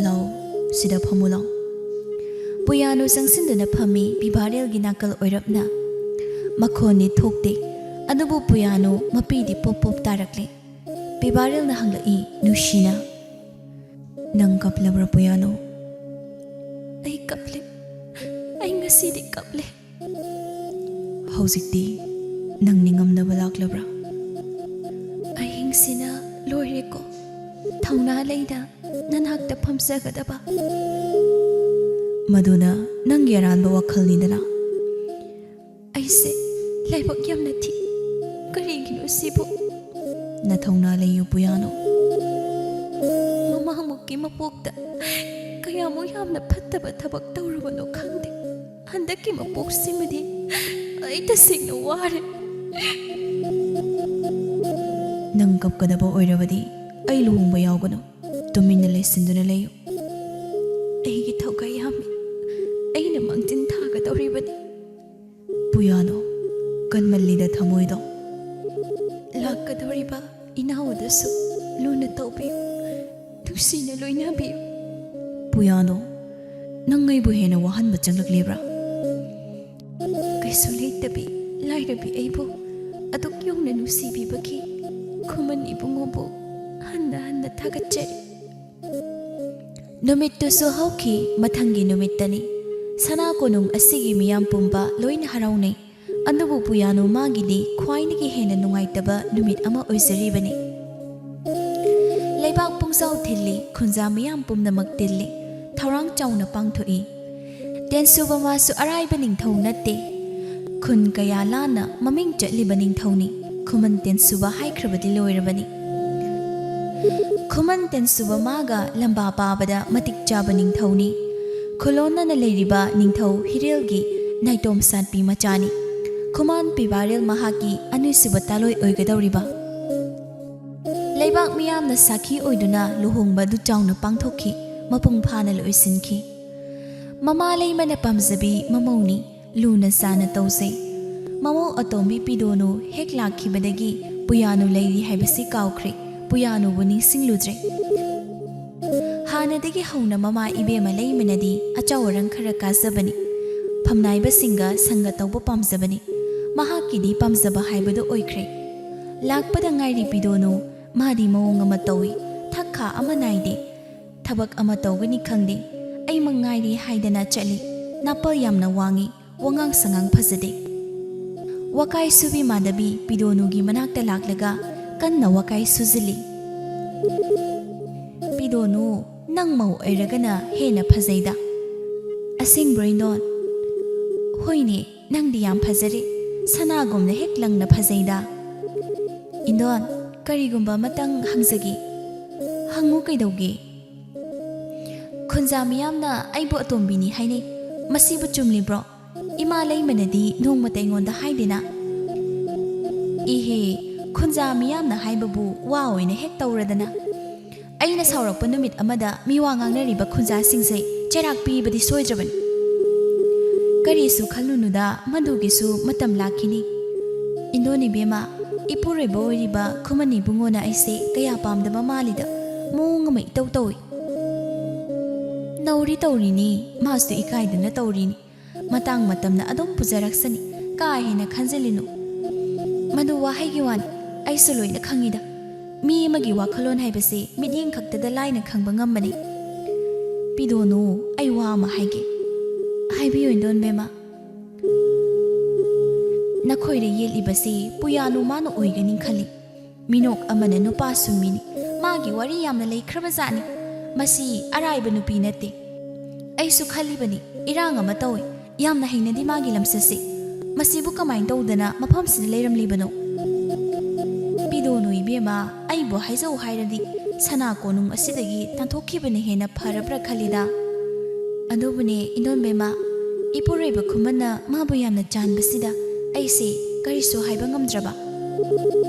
ꯂꯥꯎ, ꯁꯤꯗ ꯐꯝꯃꯨ ꯂꯥꯎ꯫" ꯄꯨꯌꯥꯅꯨ ꯆꯪꯁꯤꯟꯗꯨꯅ ꯐꯝꯃꯤ ꯄꯤꯕꯥꯔꯦꯜꯒꯤ ꯅꯥꯀꯜ ꯑꯣꯏꯔꯞꯅ꯫ ꯃꯈꯣꯟꯗꯤ ꯊꯣꯛꯇꯦ, ꯑꯗꯨꯕꯨ ꯄꯨꯌꯥꯅꯨ ꯃꯄꯤꯗꯤ ꯄꯣꯞ ꯄꯣꯞ ꯇꯥꯔꯛꯂꯤ꯫ ꯄꯤꯕꯥꯔꯦꯜꯅ ꯍꯪꯂꯛꯏ ꯅꯨꯡꯁꯤꯅ, "ꯅꯪ ꯀꯞꯂꯕ꯭ꯔꯥ ꯄꯨꯌꯥꯅꯨ?" "ꯑꯩ ꯀꯞꯂꯦ꯫ ꯑꯩ ꯉꯁꯤꯗꯤ ꯀꯞꯂꯦ꯫" "ꯍꯧꯖꯤꯛꯇꯤ ꯅꯪ ꯅꯤꯡꯉꯝꯗꯕ ꯂꯥꯛꯂꯕ꯭ꯔꯥ?" "ꯑꯍꯤꯡꯁꯤꯅ ꯂꯣꯏꯔꯦꯀꯣ, ꯊꯧꯅꯥ ꯂꯩꯅ ꯅꯅꯥꯛꯇ ꯐꯝꯖꯒꯗꯕ꯫" "ꯃꯗꯨꯅ ꯅꯪꯒꯤ ꯑꯔꯥꯟꯕ ꯋꯥꯈꯜꯅꯤꯗꯅ꯫" "ꯑꯩꯁꯦ ꯂꯥꯏꯕꯛ ꯌꯥꯝꯅ ꯊꯤ꯫ ꯀꯔꯤꯒꯤꯅꯣ ꯁꯤꯕꯨ?" "ꯅꯊꯧꯅꯥ ꯂꯩꯌꯨ ꯄꯨꯌꯥꯅꯨ꯫ ꯃꯃꯥꯡꯃꯨꯛꯀꯤ ꯃꯄꯣꯛꯇ ꯀꯌꯥꯃꯨꯛ ꯌꯥꯝꯅ ꯐꯠꯇꯕ ꯊꯕꯛ ꯇꯧꯔꯨꯕꯅꯣ ꯈꯪꯗꯦ꯫ ꯍꯟꯗꯛꯀꯤ ꯃꯄꯣꯛꯁꯤꯃꯗꯤ ꯑꯩ ꯇꯁꯦꯡꯅ ꯋꯥꯔꯦ꯫" "ꯅꯪ ꯀꯞꯀꯗꯕ ꯑꯣꯏꯔꯕꯗꯤ ꯑꯩ ꯂꯨꯍꯣꯡꯕ ꯌꯥꯎꯒꯅꯨ꯫ ꯇꯨꯃꯤꯟꯅ ꯂꯩꯁꯤꯟꯗꯨꯅ ꯂꯩꯌꯨ꯫" "ꯑꯩꯒꯤ ꯊꯧꯒꯥꯏ ꯌꯥꯝꯃꯤ꯫ ꯑꯩꯅ ꯃꯥꯡꯖꯤꯟ ꯊꯥꯒꯗꯧꯔꯤꯕꯅꯤ꯫" "ꯄꯨꯌꯥꯅꯨ, ꯀꯟꯃꯜꯂꯤꯗ ꯊꯃꯣꯏꯗꯣ꯫" "ꯂꯥꯛꯀꯗꯧꯔꯤꯕ ꯏꯅꯥꯎꯗꯁꯨ ꯂꯨꯅ ꯇꯧꯕꯤꯌꯨ, ꯅꯨꯡꯁꯤꯅ ꯂꯣꯏꯅꯕꯤꯌꯨ꯫" "ꯄꯨꯌꯥꯅꯨ, ꯅꯪ ꯑꯩꯕꯨ ꯍꯦꯟꯅ ꯋꯥꯍꯟꯕ ꯆꯪꯂꯛꯂꯤꯕ꯭ꯔꯥ?" "ꯀꯩꯁꯨ ꯂꯩꯇꯕꯤ ꯂꯥꯏꯔꯕꯤ ꯑꯩꯕꯨ ꯑꯗꯨꯛ ꯌꯧꯅ ꯅꯨꯡꯁꯤꯕꯤꯕꯒꯤ ꯈꯨꯃꯟ ꯏꯕꯨꯡꯉꯣꯕꯨ ꯍꯟꯅ ꯍꯟꯅ ꯊꯥꯒꯠꯆꯔꯤ꯫" ꯅꯨꯃꯤꯠꯇꯨꯁꯨ ꯍꯧꯈꯤ꯫ ꯃꯊꯪꯒꯤ ꯅꯨꯃꯤꯠꯇꯅꯤ꯫ ꯁꯅꯥ ꯀꯣꯅꯨꯡ ꯑꯁꯤꯒꯤ ꯃꯤꯌꯥꯝ ꯄꯨꯝꯕ ꯂꯣꯏꯅ ꯍꯔꯥꯎꯅꯩ꯫ ꯑꯗꯨꯕꯨ ꯄꯨꯌꯥꯅꯨ ꯃꯥꯒꯤꯗꯤ ꯈ꯭ꯋꯥꯏꯗꯒꯤ ꯍꯦꯟꯅ ꯅꯨꯡꯉꯥꯏꯇꯕ ꯅꯨꯃꯤꯠ ꯑꯃ ꯑꯣꯏꯖꯔꯤꯕꯅꯤ꯫ ꯂꯩꯕꯥꯛ ꯄꯨꯡꯖꯥꯎ ꯊꯤꯜꯂꯤ, ꯈꯨꯟꯖꯥ ꯃꯤꯌꯥꯝ ꯄꯨꯝꯅꯃꯛ ꯇꯤꯜꯂꯤ, ꯊꯧꯔꯥꯡ ꯆꯥꯎꯅ ꯄꯥꯡꯊꯣꯛꯏ꯫ ꯇꯦꯟꯁꯨꯕ ꯃꯥꯁꯨ ꯑꯔꯥꯏꯕ ꯅꯤꯡꯊꯧ ꯅꯠꯇꯦ꯫ ꯈꯨꯟ ꯀꯌꯥ ꯂꯥꯟꯅ ꯃꯃꯤꯡ ꯆꯠꯂꯤꯕ ꯅꯤꯡꯊꯧꯅꯤ꯫ ꯈꯨꯃꯟ ꯇꯦꯟꯁꯨꯕ ꯍꯥꯏꯈ꯭ꯔꯕꯗꯤ ꯂꯣꯏꯔꯕꯅꯤ꯫ ꯈꯨꯃꯟ ꯇꯦꯟꯁꯨꯕ ꯃꯥꯒ ꯂꯝꯕꯥ ꯄꯥꯕꯗ ꯃꯇꯤꯛ ꯆꯥꯕ ꯅꯤꯡꯊꯧꯅꯤ꯫ ꯈꯨꯂꯣꯟꯅꯅ ꯂꯩꯔꯤꯕ ꯅꯤꯡꯊꯧ ꯍꯤꯔꯦꯜꯒꯤ ꯅꯥꯏꯇꯣꯝ ꯁꯥꯠꯄꯤ ꯃꯆꯥꯅꯤ꯫ ꯈꯨꯃꯥꯟ ꯄꯤꯕꯥꯔꯦꯜ ꯃꯍꯥꯛꯀꯤ ꯑꯅꯤꯁꯨꯕ ꯇꯥꯂꯣꯏ ꯑꯣꯏꯒꯗꯧꯔꯤꯕ꯫ ꯂꯩꯕꯥꯛ ꯃꯤꯌꯥꯝꯅ ꯁꯥꯈꯤ ꯑꯣꯏꯗꯨꯅ ꯂꯨꯍꯣꯡꯕ ꯑꯗꯨ ꯆꯥꯎꯅ ꯄꯥꯡꯊꯣꯛꯈꯤ, ꯃꯄꯨꯡ ꯐꯥꯅ ꯂꯣꯏꯁꯤꯟꯈꯤ꯫ ꯃꯃꯥ ꯂꯩꯃꯅ ꯄꯥꯝꯖꯕꯤ ꯃꯃꯧꯅꯤ, ꯂꯨꯅ ꯆꯥꯅ ꯇꯧꯖꯩ꯫ ꯃꯃꯧ ꯑꯇꯣꯝꯕꯤ ꯄꯤꯗꯣꯅꯨ ꯍꯦꯛ ꯂꯥꯛꯈꯤꯕꯗꯒꯤ ꯄꯨꯌꯥꯅꯨ ꯂꯩꯔꯤ ꯍꯥꯏꯕꯁꯤ ꯀꯥꯎꯈ꯭ꯔꯦ, ꯄꯨꯌꯥꯅꯨꯕꯨ ꯅꯤꯡꯁꯤꯡꯂꯨꯗ꯭ꯔꯦ꯫ ꯍꯥꯟꯅꯗꯒꯤ ꯍꯧꯅ ꯃꯃꯥ ꯏꯕꯦꯝꯃ ꯂꯩꯃꯅꯗꯤ ꯑꯆꯧ ꯑꯔꯪ ꯈꯔ ꯀꯥꯖꯕꯅꯤ꯫ ꯐꯝꯅꯥꯏꯕꯁꯤꯡꯒ ꯁꯪꯒ ꯇꯧꯕ ꯄꯥꯝꯖꯕꯅꯤ꯫ ꯃꯍꯥꯛꯀꯤꯗꯤ ꯄꯥꯝꯖꯕ ꯍꯥꯏꯕꯗꯨ ꯑꯣꯏꯈ꯭ꯔꯦ꯫ ꯂꯥꯛꯄꯗ ꯉꯥꯏꯔꯤ ꯄꯤꯗꯣꯅꯨ, ꯃꯥꯗꯤ ꯃꯑꯣꯡ ꯑꯃ ꯇꯧꯏ, ꯊꯛ ꯈꯥ ꯑꯃ ꯅꯥꯏꯗꯦ꯫ ꯊꯕꯛ ꯑꯃ ꯇꯧꯒꯅꯤ ꯈꯪꯗꯦ, ꯑꯩꯃꯛ ꯉꯥꯏꯔꯤ ꯍꯥꯏꯗꯅ ꯆꯠꯂꯤ꯫ ꯅꯥꯄꯜ ꯌꯥꯝꯅ ꯋꯥꯡꯏ, ꯋꯥꯉꯥꯡ ꯁꯉꯥꯡ ꯐꯖꯗꯦ꯫ ꯋꯥꯀꯥꯏ ꯁꯨꯕꯤ ꯃꯥꯙꯕꯤ ꯄꯤꯗꯣꯅꯨꯒꯤ ꯃꯅꯥꯛꯇ ꯂꯥꯛꯂꯒ ꯀꯟꯅ ꯋꯥꯀꯥꯏ ꯁꯨꯖꯤꯜꯂꯤ꯫ "ꯄꯤꯗꯣꯅꯨ, ꯅꯪ ꯃꯧ ꯑꯣꯏꯔꯒꯅ ꯍꯦꯟꯅ ꯐꯖꯩꯗ꯫ ꯑꯁꯦꯡꯕ꯭ꯔꯣ ꯏꯟꯗꯣꯟ?" "ꯍꯣꯏꯅꯦ, ꯅꯪꯗꯤ ꯌꯥꯝ ꯐꯖꯔꯦ, ꯁꯅꯥꯒꯨꯝꯅ ꯍꯦꯛ ꯂꯪꯅ ꯐꯖꯩꯗ꯫" "ꯏꯟꯗꯣꯟ, ꯀꯔꯤꯒꯨꯝꯕ ꯑꯃꯇꯪ ꯍꯪꯖꯒꯦ?" "ꯍꯪꯉꯨ, ꯀꯩꯗꯧꯒꯦ?" "ꯈꯨꯟꯖꯥ ꯃꯤꯌꯥꯝꯅ ꯑꯩꯕꯨ ꯑꯇꯣꯝꯕꯤꯅꯤ ꯍꯥꯏꯅꯩ, ꯃꯁꯤꯕꯨ ꯆꯨꯝꯂꯤꯕ꯭ꯔꯣ? ꯏꯃꯥ ꯂꯩꯃꯅꯗꯤ ꯅꯣꯡꯃꯇ ꯑꯩꯉꯣꯟꯗ ꯍꯥꯏꯗꯦꯅ?" "ꯏꯍꯦ, ꯈꯨꯟꯖꯥ ꯃꯤꯌꯥꯝꯅ ꯍꯥꯏꯕꯕꯨ ꯋꯥ ꯑꯣꯏꯅ ꯍꯦꯛ ꯇꯧꯔꯗꯅ꯫ ꯑꯩꯅ ꯁꯥꯎꯔꯛꯄ ꯅꯨꯃꯤꯠ ꯑꯃꯗ ꯃꯤꯋꯥ ꯉꯥꯡꯅꯔꯤꯕ ꯈꯨꯟꯖꯥꯁꯤꯡꯁꯦ ꯆꯩꯔꯥꯛ ꯄꯤꯕꯗꯤ ꯁꯣꯏꯗ꯭ꯔꯕꯅꯤ꯫" "ꯀꯔꯤꯁꯨ ꯈꯜꯂꯨꯅꯨꯗ, ꯃꯗꯨꯒꯤꯁꯨ ꯃꯇꯝ ꯂꯥꯛꯈꯤꯅꯤ꯫ ꯏꯟꯗꯣꯟ ꯏꯕꯦꯝꯃ, ꯏꯄꯨꯔꯣꯏꯕ ꯑꯣꯏꯔꯤꯕ ꯈꯨꯃꯟ ꯏꯕꯨꯡꯉꯣꯅ ꯑꯩꯁꯦ ꯀꯌꯥ ꯄꯥꯝꯗꯕ ꯃꯥꯜꯂꯤꯗ, ꯃꯑꯣꯡ ꯑꯃ ꯏꯇꯧ ꯇꯧꯏ꯫" "ꯅꯧꯔꯤ ꯇꯧꯔꯤꯅꯤ, ꯃꯥꯁꯨ ꯏꯀꯥꯏꯗꯅ ꯇꯧꯔꯤꯅꯤ꯫ ꯃꯇꯥꯡ ꯃꯇꯝꯅ ꯑꯗꯨꯝ ꯄꯨꯖꯔꯛꯁꯅꯤ, ꯀꯥ ꯍꯦꯟꯅ ꯈꯟꯖꯤꯜꯂꯤꯅꯨ꯫ ꯃꯗꯨ ꯋꯥꯍꯩꯒꯤ ꯋꯥꯅꯤ, ꯑꯩꯁꯨ ꯂꯣꯏꯅ ꯈꯪꯉꯤꯗ꯫ ꯃꯤ ꯑꯃꯒꯤ ꯋꯥꯈꯜꯂꯣꯟ ꯍꯥꯏꯕꯁꯤ ꯃꯤꯠꯌꯦꯡ ꯈꯛꯇꯗ ꯂꯥꯏꯅ ꯈꯪꯕ ꯉꯝꯕꯅꯤ꯫ ꯄꯤꯗꯣꯅꯨ, ꯑꯩ ꯋꯥ ꯑꯃ ꯍꯥꯏꯒꯦ꯫" "ꯍꯥꯏꯕꯤꯌꯨ, ꯏꯟꯗꯣꯟꯕꯦꯝꯃ꯫" "ꯅꯈꯣꯏꯗ ꯌꯦꯠꯂꯤꯕꯁꯤ ꯄꯨꯌꯥꯅꯨ ꯃꯥꯅ ꯑꯣꯏꯒꯅꯤ ꯈꯜꯂꯤ꯫ ꯃꯤꯅꯣꯛ ꯑꯃꯅ ꯅꯨꯄꯥ ꯁꯨꯝꯃꯤꯅꯤ꯫ ꯃꯥꯒꯤ ꯋꯥꯔꯤ ꯌꯥꯝꯅ ꯂꯩꯈ꯭ꯔꯕ ꯖꯥꯠꯅꯤ꯫ ꯃꯁꯤ ꯑꯔꯥꯏꯕ ꯅꯨꯄꯤ ꯅꯠꯇꯦ꯫ ꯑꯩꯁꯨ ꯈꯜꯂꯤꯕꯅꯤ, ꯏꯔꯥꯡ ꯑꯃ ꯇꯧꯏ꯫ ꯌꯥꯝꯅ ꯍꯩꯅꯗꯦ ꯃꯥꯒꯤ ꯂꯝꯆꯠꯁꯤ꯫ ꯃꯁꯤꯕꯨ ꯀꯃꯥꯏꯅ ꯇꯧꯗꯅ ꯃꯐꯝꯁꯤꯗ ꯂꯩꯔꯝꯂꯤꯕꯅꯣ?" "ꯄꯤꯗꯣ ꯀꯣꯅꯨ ꯏꯕꯦꯝꯃ, ꯑꯩꯕꯨ ꯍꯥꯏꯖꯧ ꯍꯥꯏꯔꯗꯤ ꯁꯅꯥ ꯀꯣꯅꯨꯡ ꯑꯁꯤꯗꯒꯤ ꯇꯥꯟꯊꯣꯛꯈꯤꯕꯅ ꯍꯦꯟꯅ ꯐꯔꯕ꯭ꯔꯥ ꯈꯜꯂꯤꯗ꯫ ꯑꯗꯨꯕꯨꯅꯦ ꯏꯟꯗꯣꯟꯕꯦꯝꯃ, ꯏꯄꯨꯔꯣꯏꯕ ꯈꯨꯃꯟꯅ ꯃꯥꯕꯨ ꯌꯥꯝꯅ ꯆꯥꯟꯕꯁꯤꯗ ꯑꯩꯁꯦ ꯀꯔꯤꯁꯨ ꯍꯥꯏꯕ ꯉꯝꯗ꯭ꯔꯕ꯫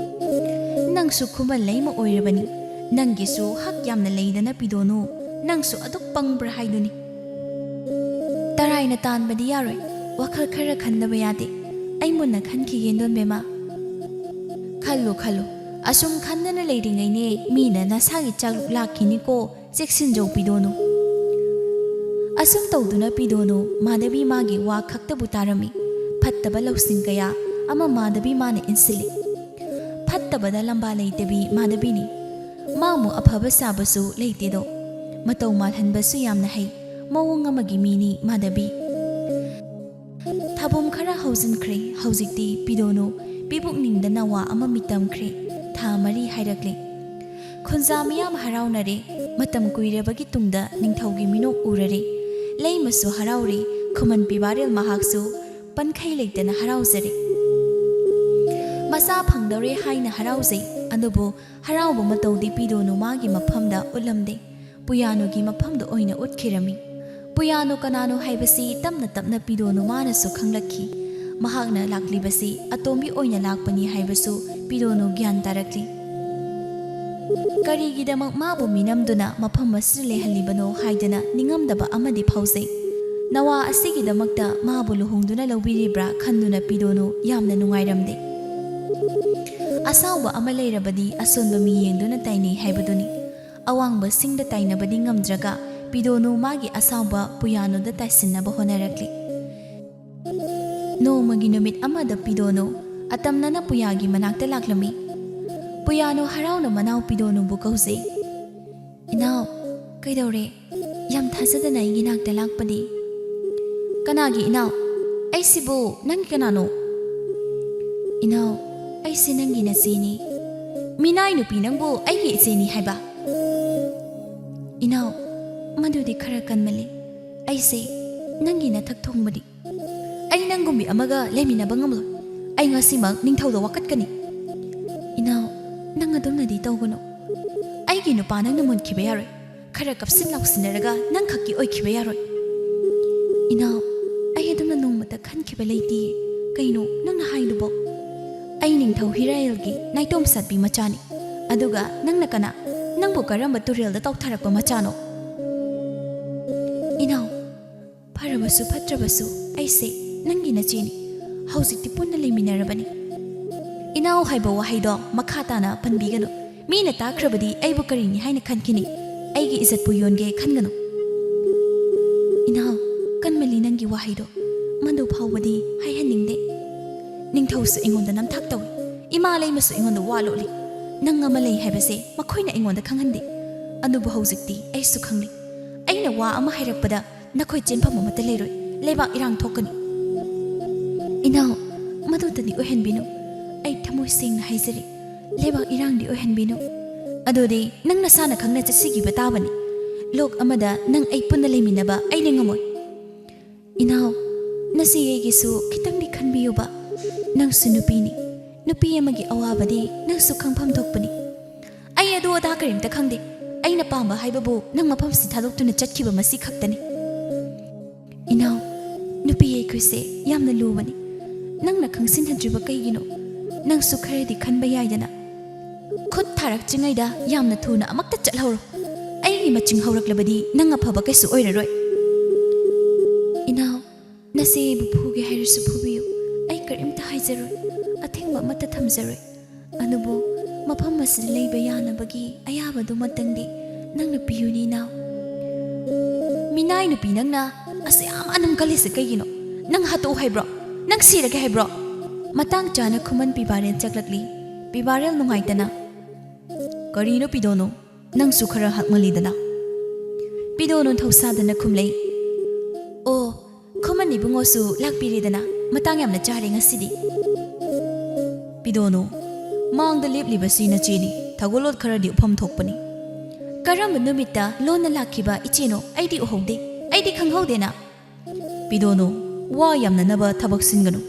ꯅꯪꯁꯨ ꯈꯨꯃꯟ ꯂꯩꯃ ꯑꯣꯏꯔꯕꯅꯤ, ꯅꯪꯒꯤꯁꯨ ꯍꯛ ꯌꯥꯝꯅ ꯂꯩꯗꯅ ꯄꯤꯗꯣꯅꯨ, ꯅꯪꯁꯨ ꯑꯗꯨꯛ ꯄꯪꯕ꯭ꯔꯥ ꯍꯥꯏꯗꯨꯅꯤ꯫ ꯇꯔꯥꯏꯅ ꯇꯥꯟꯕꯗꯤ ꯌꯥꯔꯣꯏ, ꯋꯥꯈꯜ ꯈꯔ ꯈꯟꯗꯕ ꯌꯥꯗꯦ꯫ ꯑꯩ ꯃꯨꯟꯅ ꯈꯟꯈꯤꯒꯦ ꯏꯟꯗꯣꯟꯕꯦꯝꯃ꯫ ꯈꯜꯂꯨ ꯈꯜꯂꯨ, ꯑꯁꯨꯝ ꯈꯟꯗꯅ ꯂꯩꯔꯤꯉꯩꯅꯦ ꯃꯤꯅ ꯅꯁꯥꯒꯤ ꯆꯥꯛꯂꯨꯛ ꯂꯥꯛꯈꯤꯅꯤꯀꯣ, ꯆꯦꯛꯁꯤꯟꯖꯧ ꯄꯤꯗꯣꯅꯨ꯫ ꯑꯁꯨꯝ ꯇꯧꯗꯨꯅ ꯄꯤꯗꯣꯅꯨ ꯃꯥꯙꯕꯤ ꯃꯥꯒꯤ ꯋꯥ ꯈꯛꯇꯕꯨ ꯇꯥꯔꯝꯃꯤ꯫ ꯐꯠꯇꯕ ꯂꯧꯁꯤꯡ ꯀꯌꯥ ꯑꯃ ꯃꯥꯙꯕꯤ ꯃꯥꯅ ꯏꯟꯁꯤꯜꯂꯤ꯫ ꯐꯠꯇꯕꯗ ꯂꯝꯕꯥ ꯂꯩꯇꯕꯤ ꯃꯥꯙꯕꯤꯅꯤ꯫ ꯃꯥꯃꯨ ꯑꯐꯕ ꯁꯥꯕꯁꯨ ꯂꯩꯇꯦꯗꯣ꯫ ꯃꯇꯧ ꯃꯥꯜꯍꯟꯕꯁꯨ ꯌꯥꯝꯅ ꯍꯩ꯫ ꯃꯑꯣꯡ ꯑꯃꯒꯤ ꯃꯤꯅꯤ ꯃꯥꯙꯕꯤ꯫ ꯊꯥꯕꯨꯝ ꯈꯔ ꯍꯧꯖꯤꯟꯈ꯭ꯔꯦ꯫ ꯍꯧꯖꯤꯛꯇꯤ ꯄꯤꯗꯣꯅꯨ ꯄꯤꯕꯨꯛꯅꯤꯡꯗ ꯅꯋꯥ ꯑꯃ ꯃꯤꯇꯝꯈ꯭ꯔꯦ꯫ ꯊꯥ ꯃꯔꯤ ꯍꯥꯏꯔꯛꯂꯦ꯫ ꯈꯨꯟꯖꯥ ꯃꯤꯌꯥꯝ ꯍꯔꯥꯎꯅꯔꯦ꯫ ꯃꯇꯝ ꯀꯨꯏꯔꯕꯒꯤ ꯇꯨꯡꯗ ꯅꯤꯡꯊꯧꯒꯤ ꯃꯤꯅꯣꯛ ꯎꯔꯔꯦ꯫ ꯂꯩꯃꯁꯨ ꯍꯔꯥꯎꯔꯦ꯫ ꯈꯨꯃꯟ ꯄꯤꯕꯥꯔꯦꯜ ꯃꯍꯥꯛꯁꯨ ꯄꯟꯈꯩ ꯂꯩꯇꯅ ꯍꯔꯥꯎꯖꯔꯦ꯫ ꯃꯆꯥ ꯐꯪꯗꯧꯔꯦ ꯍꯥꯏꯅ ꯍꯔꯥꯎꯖꯩ꯫ ꯑꯗꯨꯕꯨ ꯍꯔꯥꯎꯕ ꯃꯇꯧꯗꯤ ꯄꯤꯗꯣꯅꯨ ꯃꯥꯒꯤ ꯃꯐꯝꯗ ꯎꯠꯂꯝꯗꯦ꯫ ꯄꯨꯌꯥꯅꯨꯒꯤ ꯃꯐꯝꯗ ꯑꯣꯏꯅ ꯎꯠꯈꯤꯔꯝꯃꯤ꯫ ꯄꯨꯌꯥꯅꯨ ꯀꯅꯥꯅꯣ ꯍꯥꯏꯕꯁꯤ ꯇꯞꯅ ꯇꯞꯅ ꯄꯤꯗꯣꯅꯨ ꯃꯥꯅꯁꯨ ꯈꯪꯂꯛꯈꯤ꯫ ꯃꯍꯥꯛꯅ ꯂꯥꯛꯂꯤꯕꯁꯤ ꯑꯇꯣꯝꯕꯤ ꯑꯣꯏꯅ ꯂꯥꯛꯄꯅꯤ ꯍꯥꯏꯕꯁꯨ ꯄꯤꯗꯣꯅꯨ ꯒ꯭ꯌꯥꯟ ꯇꯥꯔꯛꯂꯤ꯫ ꯀꯔꯤꯒꯤꯗꯃꯛ ꯃꯥꯕꯨ ꯃꯤꯅꯝꯗꯨꯅ ꯃꯐꯝ ꯑꯁꯤꯗ ꯂꯩꯍꯜꯂꯤꯕꯅꯣ ꯍꯥꯏꯗꯅ ꯅꯤꯡꯉꯝꯗꯕ ꯑꯃꯗꯤ ꯐꯥꯎꯖꯩ꯫ ꯅꯋꯥ ꯑꯁꯤꯒꯤꯗꯃꯛꯇ ꯃꯥꯕꯨ ꯂꯨꯍꯣꯡꯗꯨꯅ ꯂꯧꯕꯤꯔꯤꯕ꯭ꯔꯥ ꯈꯟꯗꯨꯅ ꯄꯤꯗꯣꯅꯨ ꯌꯥꯝꯅ ꯅꯨꯡꯉꯥꯏꯔꯝꯗꯦ꯫ ꯑꯁꯥꯎꯕ ꯑꯃ ꯂꯩꯔꯕꯗꯤ ꯑꯁꯣꯟꯕ ꯃꯤ ꯌꯦꯡꯗꯨꯅ ꯇꯥꯏꯅꯩ ꯍꯥꯏꯕꯗꯨꯅꯤ꯫ ꯑꯋꯥꯡꯕꯁꯤꯡꯗ ꯇꯥꯏꯅꯕꯗꯤ ꯉꯝꯗ꯭ꯔꯒ ꯄꯤꯗꯣꯅꯨ ꯃꯥꯒꯤ ꯑꯁꯥꯎꯕ ꯄꯨꯌꯥꯅꯨꯗ ꯇꯥꯏꯁꯤꯟꯅꯕ ꯍꯣꯠꯅꯔꯛꯂꯤ꯫ ꯅꯣꯡꯃꯒꯤ ꯅꯨꯃꯤꯠ ꯑꯃꯗ ꯄꯤꯗꯣꯅꯨ ꯑꯇꯝꯅꯅ ꯄꯨꯌꯥꯒꯤ ꯃꯅꯥꯛꯇ ꯂꯥꯛꯂꯝꯃꯤ꯫ ꯄꯨꯌꯥꯅꯨ ꯍꯔꯥꯎꯅ ꯃꯅꯥꯎ ꯄꯤꯗꯣꯅꯨꯕꯨ ꯀꯧꯖꯩ꯫ "ꯏꯅꯥꯎ, ꯀꯩꯗꯧꯔꯦ? ꯌꯥꯝ ꯊꯥꯖꯗꯅ ꯑꯩꯒꯤ ꯅꯥꯛꯇ ꯂꯥꯛꯄꯗꯤ?" "ꯀꯅꯥꯒꯤ ꯏꯅꯥꯎ? ꯑꯩꯁꯤꯕꯨ ꯅꯪꯒꯤ ꯀꯅꯥꯅꯣ?" "ꯏꯅꯥꯎ, ꯑꯩꯁꯦ ꯅꯪꯒꯤ ꯅꯆꯦꯅꯤ꯫" "ꯃꯤꯅꯥꯏ ꯅꯨꯄꯤ, ꯅꯪꯕꯨ ꯑꯩꯒꯤ ꯏꯆꯦꯅꯤ ꯍꯥꯏꯕ?" "ꯏꯅꯥꯎ, ꯃꯗꯨꯗꯤ ꯈꯔ ꯀꯟꯃꯜꯂꯤ꯫ ꯑꯩꯁꯦ ꯅꯪꯒꯤ ꯅꯊꯛ ꯊꯣꯡꯕꯅꯤ꯫ ꯑꯩ ꯅꯪꯒꯨꯝꯕꯤ ꯑꯃꯒ ꯂꯩꯃꯤꯟꯅꯕ ꯉꯝꯂꯣꯏ꯫ ꯑꯩ ꯉꯁꯤꯃꯛ ꯅꯤꯡꯊꯧꯗ ꯋꯥꯀꯠꯀꯅꯤ꯫" "ꯏꯅꯥꯎ, ꯇꯧꯒꯅꯨ꯫ ꯑꯩꯒꯤ ꯅꯨꯄꯥ ꯅꯪꯅ ꯃꯨꯟꯈꯤꯕ ꯌꯥꯔꯣꯏ꯫ ꯈꯔ ꯀꯞꯁꯤꯟ ꯂꯥꯎꯁꯤꯟꯅꯔꯒ ꯅꯪ ꯈꯛꯀꯤ ꯑꯣꯏꯈꯤꯕ ꯌꯥꯔꯣꯏ꯫ ꯏꯅꯥꯎ, ꯑꯩ ꯑꯗꯨꯝꯅ ꯅꯣꯡꯃꯇ ꯈꯟꯈꯤꯕ ꯂꯩꯇꯤꯌꯦ꯫ ꯀꯩꯅꯣ ꯅꯪꯅ ꯍꯥꯏꯗꯨꯕꯣ? ꯑꯩ ꯅꯤꯡꯊꯧ ꯍꯤꯔꯥꯌꯦꯜꯒꯤ ꯅꯥꯏꯇꯣꯝ ꯁꯥꯠꯄꯤ ꯃꯆꯥꯅꯤ꯫ ꯑꯗꯨꯒ ꯅꯪꯅ ꯀꯅꯥ? ꯅꯪꯕꯨ ꯀꯔꯝꯕ ꯇꯨꯔꯦꯜꯗ ꯇꯥꯎꯊꯔꯛꯄ ꯃꯆꯥꯅꯣ? ꯏꯅꯥꯎ, ꯐꯔꯕꯁꯨ ꯐꯠꯇ꯭ꯔꯕꯁꯨ ꯑꯩꯁꯦ ꯅꯪꯒꯤ ꯅꯆꯦꯅꯤ꯫ ꯍꯧꯖꯤꯛꯇꯤ ꯄꯨꯟꯅ ꯂꯩꯃꯤꯟꯅꯔꯕꯅꯤ꯫ ꯏꯅꯥꯎ ꯍꯥꯏꯕ ꯋꯥꯍꯩꯗꯣ ꯃꯈꯥ ꯇꯥꯅ ꯄꯟꯕꯤꯒꯅꯨ꯫ ꯃꯤꯅ ꯇꯥꯈ꯭ꯔꯕꯗꯤ ꯑꯩꯕꯨ ꯀꯔꯤꯅꯤ ꯍꯥꯏꯅ ꯈꯟꯈꯤꯅꯤ? ꯑꯩꯒꯤ ꯏꯖꯠꯄꯨ ꯌꯣꯟꯒꯦ ꯈꯟꯒꯅꯨ꯫ ꯏꯅꯥꯎ, ꯀꯟꯃꯜꯂꯤ ꯅꯪꯒꯤ ꯋꯥꯍꯩꯗꯣ꯫ ꯃꯗꯨ ꯐꯥꯎꯕꯗꯤ ꯍꯥꯏꯍꯟꯅꯤꯡꯗꯦ꯫ ꯅꯤꯡꯊꯧꯁꯨ ꯑꯩꯉꯣꯟꯗ ꯅꯝꯊꯥꯛ ꯇꯧꯏ꯫ ꯏꯃꯥ ꯂꯩꯃꯁꯨ ꯑꯩꯉꯣꯟꯗ ꯋꯥ ꯂꯣꯠꯂꯤ꯫ ꯅꯪ ꯑꯃ ꯂꯩ ꯍꯥꯏꯕꯁꯦ ꯃꯈꯣꯏꯅ ꯑꯩꯉꯣꯟꯗ ꯈꯪꯍꯟꯗꯦ꯫ ꯑꯗꯨꯕꯨ ꯍꯧꯖꯤꯛꯇꯤ ꯑꯩꯁꯨ ꯈꯪꯂꯦ꯫ ꯑꯩꯅ ꯋꯥ ꯑꯃ ꯍꯥꯏꯔꯛꯄꯗ ꯅꯈꯣꯏ ꯆꯦꯟꯐꯝ ꯑꯃꯠꯇ ꯂꯩꯔꯣꯏ꯫ ꯂꯩꯕꯥꯛ ꯏꯔꯥꯡ ꯊꯣꯛꯀꯅꯤ꯫ ꯏꯅꯥꯎ, ꯃꯗꯨꯗꯗꯤ ꯑꯣꯏꯍꯟꯕꯤꯅꯨ꯫ ꯑꯩ ꯊꯃꯣꯏ ꯁꯦꯡꯅ ꯍꯥꯏꯖꯔꯤ, ꯂꯩꯕꯥꯛ ꯏꯔꯥꯡꯗꯤ ꯑꯣꯏꯍꯟꯕꯤꯅꯨ꯫ ꯑꯗꯨꯗꯤ ꯅꯪ ꯅꯁꯥꯅ ꯈꯪꯅ ꯆꯠꯁꯤꯈꯤꯕ ꯇꯥꯕꯅꯤ꯫ ꯂꯣꯛ ꯑꯃꯗ ꯅꯪ ꯑꯩ ꯄꯨꯟꯅ ꯂꯩꯃꯤꯟꯅꯕ ꯑꯩꯅ ꯉꯝꯃꯣꯏ꯫ ꯏꯅꯥꯎ, ꯅꯆꯦ ꯑꯩꯒꯤꯁꯨ ꯈꯤꯇꯪꯗꯤ ꯈꯟꯕꯤꯌꯨꯕ꯫ ꯅꯪꯁꯨ ꯅꯨꯄꯤꯅꯤ꯫ ꯅꯨꯄꯤ ꯑꯃꯒꯤ ꯑꯋꯥꯕꯗꯤ ꯅꯪꯁꯨ ꯈꯪꯐꯝ ꯊꯣꯛꯄꯅꯤ꯫ ꯑꯩ ꯑꯗꯨ ꯑꯗꯥ ꯀꯔꯤꯝꯇ ꯈꯪꯗꯦ꯫ ꯑꯩꯅ ꯄꯥꯝꯕ ꯍꯥꯏꯕꯕꯨ ꯅꯪ ꯃꯐꯝꯁꯤ ꯊꯥꯗꯣꯛꯇꯨꯅ ꯆꯠꯈꯤꯕ ꯃꯁꯤ ꯈꯛꯇꯅꯤ꯫ ꯏꯅꯥꯎ, ꯅꯨꯄꯤ ꯑꯩꯈꯣꯏꯁꯦ ꯌꯥꯝꯅ ꯂꯨꯕꯅꯤ꯫ ꯅꯪꯅ ꯈꯪꯁꯤꯟꯅꯗ꯭ꯔꯤꯕ ꯀꯩꯒꯤꯅꯣ? ꯅꯪꯁꯨ ꯈꯔꯗꯤ ꯈꯟꯕ ꯌꯥꯏꯗꯅ꯫ ꯈꯨꯠ ꯊꯥꯔꯛꯇ꯭ꯔꯤꯉꯩꯗ ꯌꯥꯝꯅ ꯊꯨꯅ ꯑꯃꯨꯛꯇ ꯆꯠꯍꯧꯔꯣ꯫ ꯑꯩꯒꯤ ꯃꯆꯤꯡ ꯍꯧꯔꯛꯂꯕꯗꯤ ꯅꯪ ꯑꯐꯕ ꯀꯩꯁꯨ ꯑꯣꯏꯔꯔꯣꯏ꯫ ꯏꯅꯥꯎ, ꯅꯆꯦ ꯑꯩꯕꯨ ꯐꯨꯒꯦ ꯍꯥꯏꯔꯁꯨ ꯐꯨꯕꯤꯌꯨ꯫ ꯑꯩ ꯀꯔꯤꯝꯇ ꯍꯥꯏꯖꯔꯣꯏ꯫ ꯑꯊꯤꯡꯕ ꯑꯃꯠꯇ ꯊꯝꯖꯔꯣꯏ꯫ ꯑꯗꯨꯕꯨ ꯃꯐꯝ ꯑꯁꯤꯗ ꯂꯩꯕ ꯌꯥꯅꯕꯒꯤ ꯑꯌꯥꯕꯗꯨꯃꯇꯪꯗꯤ ꯅꯪꯅ ꯄꯤꯌꯨꯅꯦ, ꯏꯅꯥꯎ꯫ ꯃꯤꯅꯥꯏ ꯅꯨꯄꯤ ꯅꯪꯅ ꯑꯁꯨꯛ ꯌꯥꯝ ꯑꯅꯝ ꯀꯜꯂꯤꯁꯦ ꯀꯩꯒꯤꯅꯣ? ꯅꯪ ꯍꯥꯠꯇꯣꯛꯎ ꯍꯥꯏꯕ꯭ꯔꯣ? ꯅꯪ ꯁꯤꯔꯒꯦ ꯍꯥꯏꯕ꯭ꯔꯣ? ꯃꯇꯥꯡ ꯆꯥꯅ ꯈꯨꯃꯟ ꯄꯤꯕꯥꯔꯦꯜ ꯆꯪꯂꯛꯂꯤ꯫ ꯄꯤꯕꯥꯔꯦꯜ ꯅꯨꯡꯉꯥꯏꯇꯅ, "ꯀꯔꯤꯅꯣ ꯄꯤꯗꯣꯅꯨ? ꯅꯪꯁꯨ ꯈꯔ ꯍꯛꯃꯜꯂꯤꯗꯅ?" ꯄꯤꯗꯣꯅꯨ ꯊꯧꯁꯥꯗꯅ ꯈꯨꯝꯂꯩ, "ꯑꯣ, ꯈꯨꯃꯟ ꯏꯕꯨꯡꯉꯣꯁꯨ ꯂꯥꯛꯄꯤꯔꯦꯗꯅ꯫ ꯃꯇꯥꯡ ꯌꯥꯝꯅ ꯆꯥꯔꯦ ꯉꯁꯤꯗꯤ꯫" ꯄꯤꯗꯣꯅꯨ, ꯃꯥꯡꯗ ꯂꯦꯞꯂꯤꯕꯁꯤ ꯅꯆꯦꯅꯤ꯫ ꯊꯧꯒꯜꯂꯣꯟ ꯈꯔꯗꯤ ꯎꯐꯝ ꯊꯣꯛꯄꯅꯤ꯫ "ꯀꯔꯝꯕ ꯅꯨꯃꯤꯠꯇ ꯂꯣꯟꯅ ꯂꯥꯛꯈꯤꯕ ꯏꯆꯦꯅꯣ? ꯑꯩꯗꯤ ꯎꯍꯧꯗꯦ꯫ ꯑꯩꯗꯤ ꯈꯪꯍꯧꯗꯦꯅ꯫" ꯄꯤꯗꯣꯅꯨ, ꯋꯥ ꯌꯥꯝꯅꯅꯕ ꯊꯕꯛ ꯁꯤꯟꯒꯅꯨ꯫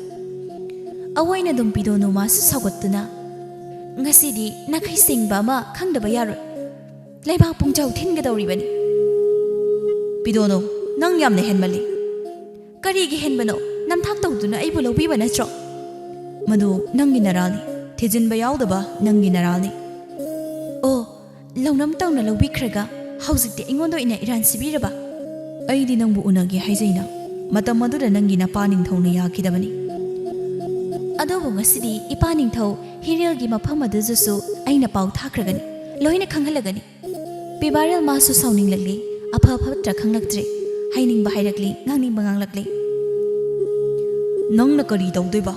ꯑꯋꯣꯏꯅ ꯑꯗꯨꯝ ꯄꯤꯗꯣꯅꯨ ꯃꯥꯁꯨ ꯁꯥꯎꯒꯠꯇꯨꯅ, ꯉꯁꯤꯗꯤ ꯅꯥꯈꯩ ꯁꯦꯡꯕ ꯑꯃ ꯈꯪꯗꯕ ꯌꯥꯔꯣꯏ꯫ ꯂꯩꯕꯥꯛ ꯄꯨꯡꯖꯥꯎ ꯊꯤꯟꯒꯗꯧꯔꯤꯕꯅꯤ꯫ ꯄꯤꯗꯣꯅꯣ, ꯅꯪ ꯌꯥꯝꯅ ꯍꯦꯟꯃꯜꯂꯤ꯫ ꯀꯔꯤꯒꯤ ꯍꯦꯟꯕꯅꯣ? ꯅꯝꯊꯥꯛ ꯇꯧꯗꯨꯅ ꯑꯩꯕꯨ ꯂꯧꯕꯤꯕ ꯅꯠꯇ꯭ꯔꯣ? ꯃꯗꯨ ꯅꯪꯒꯤ ꯅꯔꯥꯜꯅꯤ꯫ ꯊꯤꯖꯤꯟꯕ ꯌꯥꯎꯗꯕ ꯅꯪꯒꯤ ꯅꯔꯥꯜꯅꯤ꯫ ꯑꯣ, ꯂꯧꯅꯝ ꯇꯧꯅ ꯂꯧꯕꯤꯈ꯭ꯔꯒ ꯍꯧꯖꯤꯛꯇꯤ ꯑꯩꯉꯣꯟꯗ ꯑꯣꯏꯅ ꯏꯔꯥꯟ ꯁꯤꯕꯤꯔꯕ? ꯑꯩꯗꯤ ꯅꯪꯕꯨ ꯎꯅꯒꯦ ꯍꯥꯏꯖꯩꯅ꯫ ꯃꯇꯝ ꯑꯗꯨꯗ ꯅꯪꯒꯤ ꯅꯄꯥ ꯅꯤꯡꯊꯧꯅ ꯌꯥꯈꯤꯗꯕꯅꯤ꯫ ꯑꯗꯨꯕꯨ ꯉꯁꯤꯗꯤ ꯏꯄꯥ ꯅꯤꯡꯊꯧ ꯍꯤꯔꯦꯜꯒꯤ ꯃꯐꯝ ꯑꯗꯨꯗꯁꯨ ꯑꯩꯅ ꯄꯥꯎ ꯊꯥꯈ꯭ꯔꯒꯅꯤ, ꯂꯣꯏꯅ ꯈꯪꯍꯜꯂꯒꯅꯤ꯫ ꯄꯤꯕꯥꯔꯦꯜ ꯃꯥꯁꯨ ꯁꯥꯎꯅꯤꯡꯂꯛꯂꯤ, ꯑꯐ ꯐꯠꯇ꯭ꯔ ꯈꯪꯂꯛꯇ꯭ꯔꯦ꯫ ꯍꯥꯏꯅꯤꯡꯕ ꯍꯥꯏꯔꯛꯂꯤ, ꯉꯥꯡꯅꯤꯡꯕ ꯉꯥꯡꯂꯛꯂꯤ꯫ ꯅꯪꯅ ꯀꯔꯤ ꯇꯧꯗꯣꯏꯕ?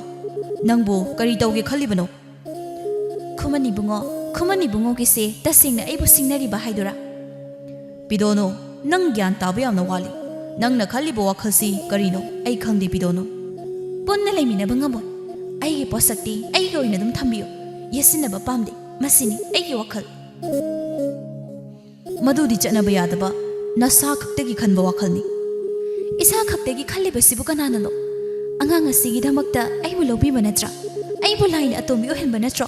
ꯅꯪꯕꯨ ꯀꯔꯤ ꯇꯧꯒꯦ ꯈꯜꯂꯤꯕꯅꯣ? ꯈꯨꯃꯟ ꯏꯕꯨꯡꯉꯣ, ꯈꯨꯃꯟ ꯏꯕꯨꯡꯉꯣꯒꯤꯁꯦ ꯇꯁꯦꯡꯅ ꯑꯩꯕꯨ ꯁꯤꯡꯅꯔꯤꯕ ꯍꯥꯏꯗꯨꯔꯥ? ꯄꯤꯗꯣꯅꯣ, ꯅꯪ ꯒ꯭ꯌꯥꯟ ꯇꯥꯕ ꯌꯥꯝꯅ ꯋꯥꯠꯂꯤ꯫ ꯅꯪꯅ ꯈꯜꯂꯤꯕ ꯋꯥꯈꯜꯁꯤ ꯀꯔꯤꯅꯣ? ꯑꯩ ꯈꯪꯗꯦ, ꯄꯤꯗꯣꯅꯣ꯫ ꯄꯨꯟꯅ ꯂꯩꯃꯤꯟꯅꯕ ꯉꯝꯃꯣꯏ꯫ ꯑꯩꯒꯤ ꯄꯣꯠꯁꯛꯇꯤ ꯑꯩꯒꯤ ꯑꯣꯏꯅ ꯑꯗꯨꯝ ꯊꯝꯕꯤꯌꯨ꯫ ꯌꯦꯠꯁꯤꯟꯅꯕ ꯄꯥꯝꯗꯦ꯫ ꯃꯁꯤꯅꯤ ꯑꯩꯒꯤ ꯋꯥꯈꯜ꯫ ꯃꯗꯨꯗꯤ ꯆꯠꯅꯕ ꯌꯥꯗꯕ, ꯅꯁꯥ ꯈꯛꯇꯒꯤ ꯈꯟꯕ ꯋꯥꯈꯜꯅꯤ꯫ ꯏꯁꯥ ꯈꯛꯇꯒꯤ ꯈꯜꯂꯤꯕꯁꯤꯕꯨ ꯀꯅꯥꯅꯅꯣ? ꯑꯉꯥꯡ ꯑꯁꯤꯒꯤꯗꯃꯛꯇ ꯑꯩꯕꯨ ꯂꯧꯕꯤꯕ ꯅꯠꯇ꯭ꯔꯥ? ꯑꯩꯕꯨ ꯂꯥꯏꯅ ꯑꯇꯣꯝꯕꯤ ꯑꯣꯏꯍꯟꯕ ꯅꯠꯇ꯭ꯔꯣ?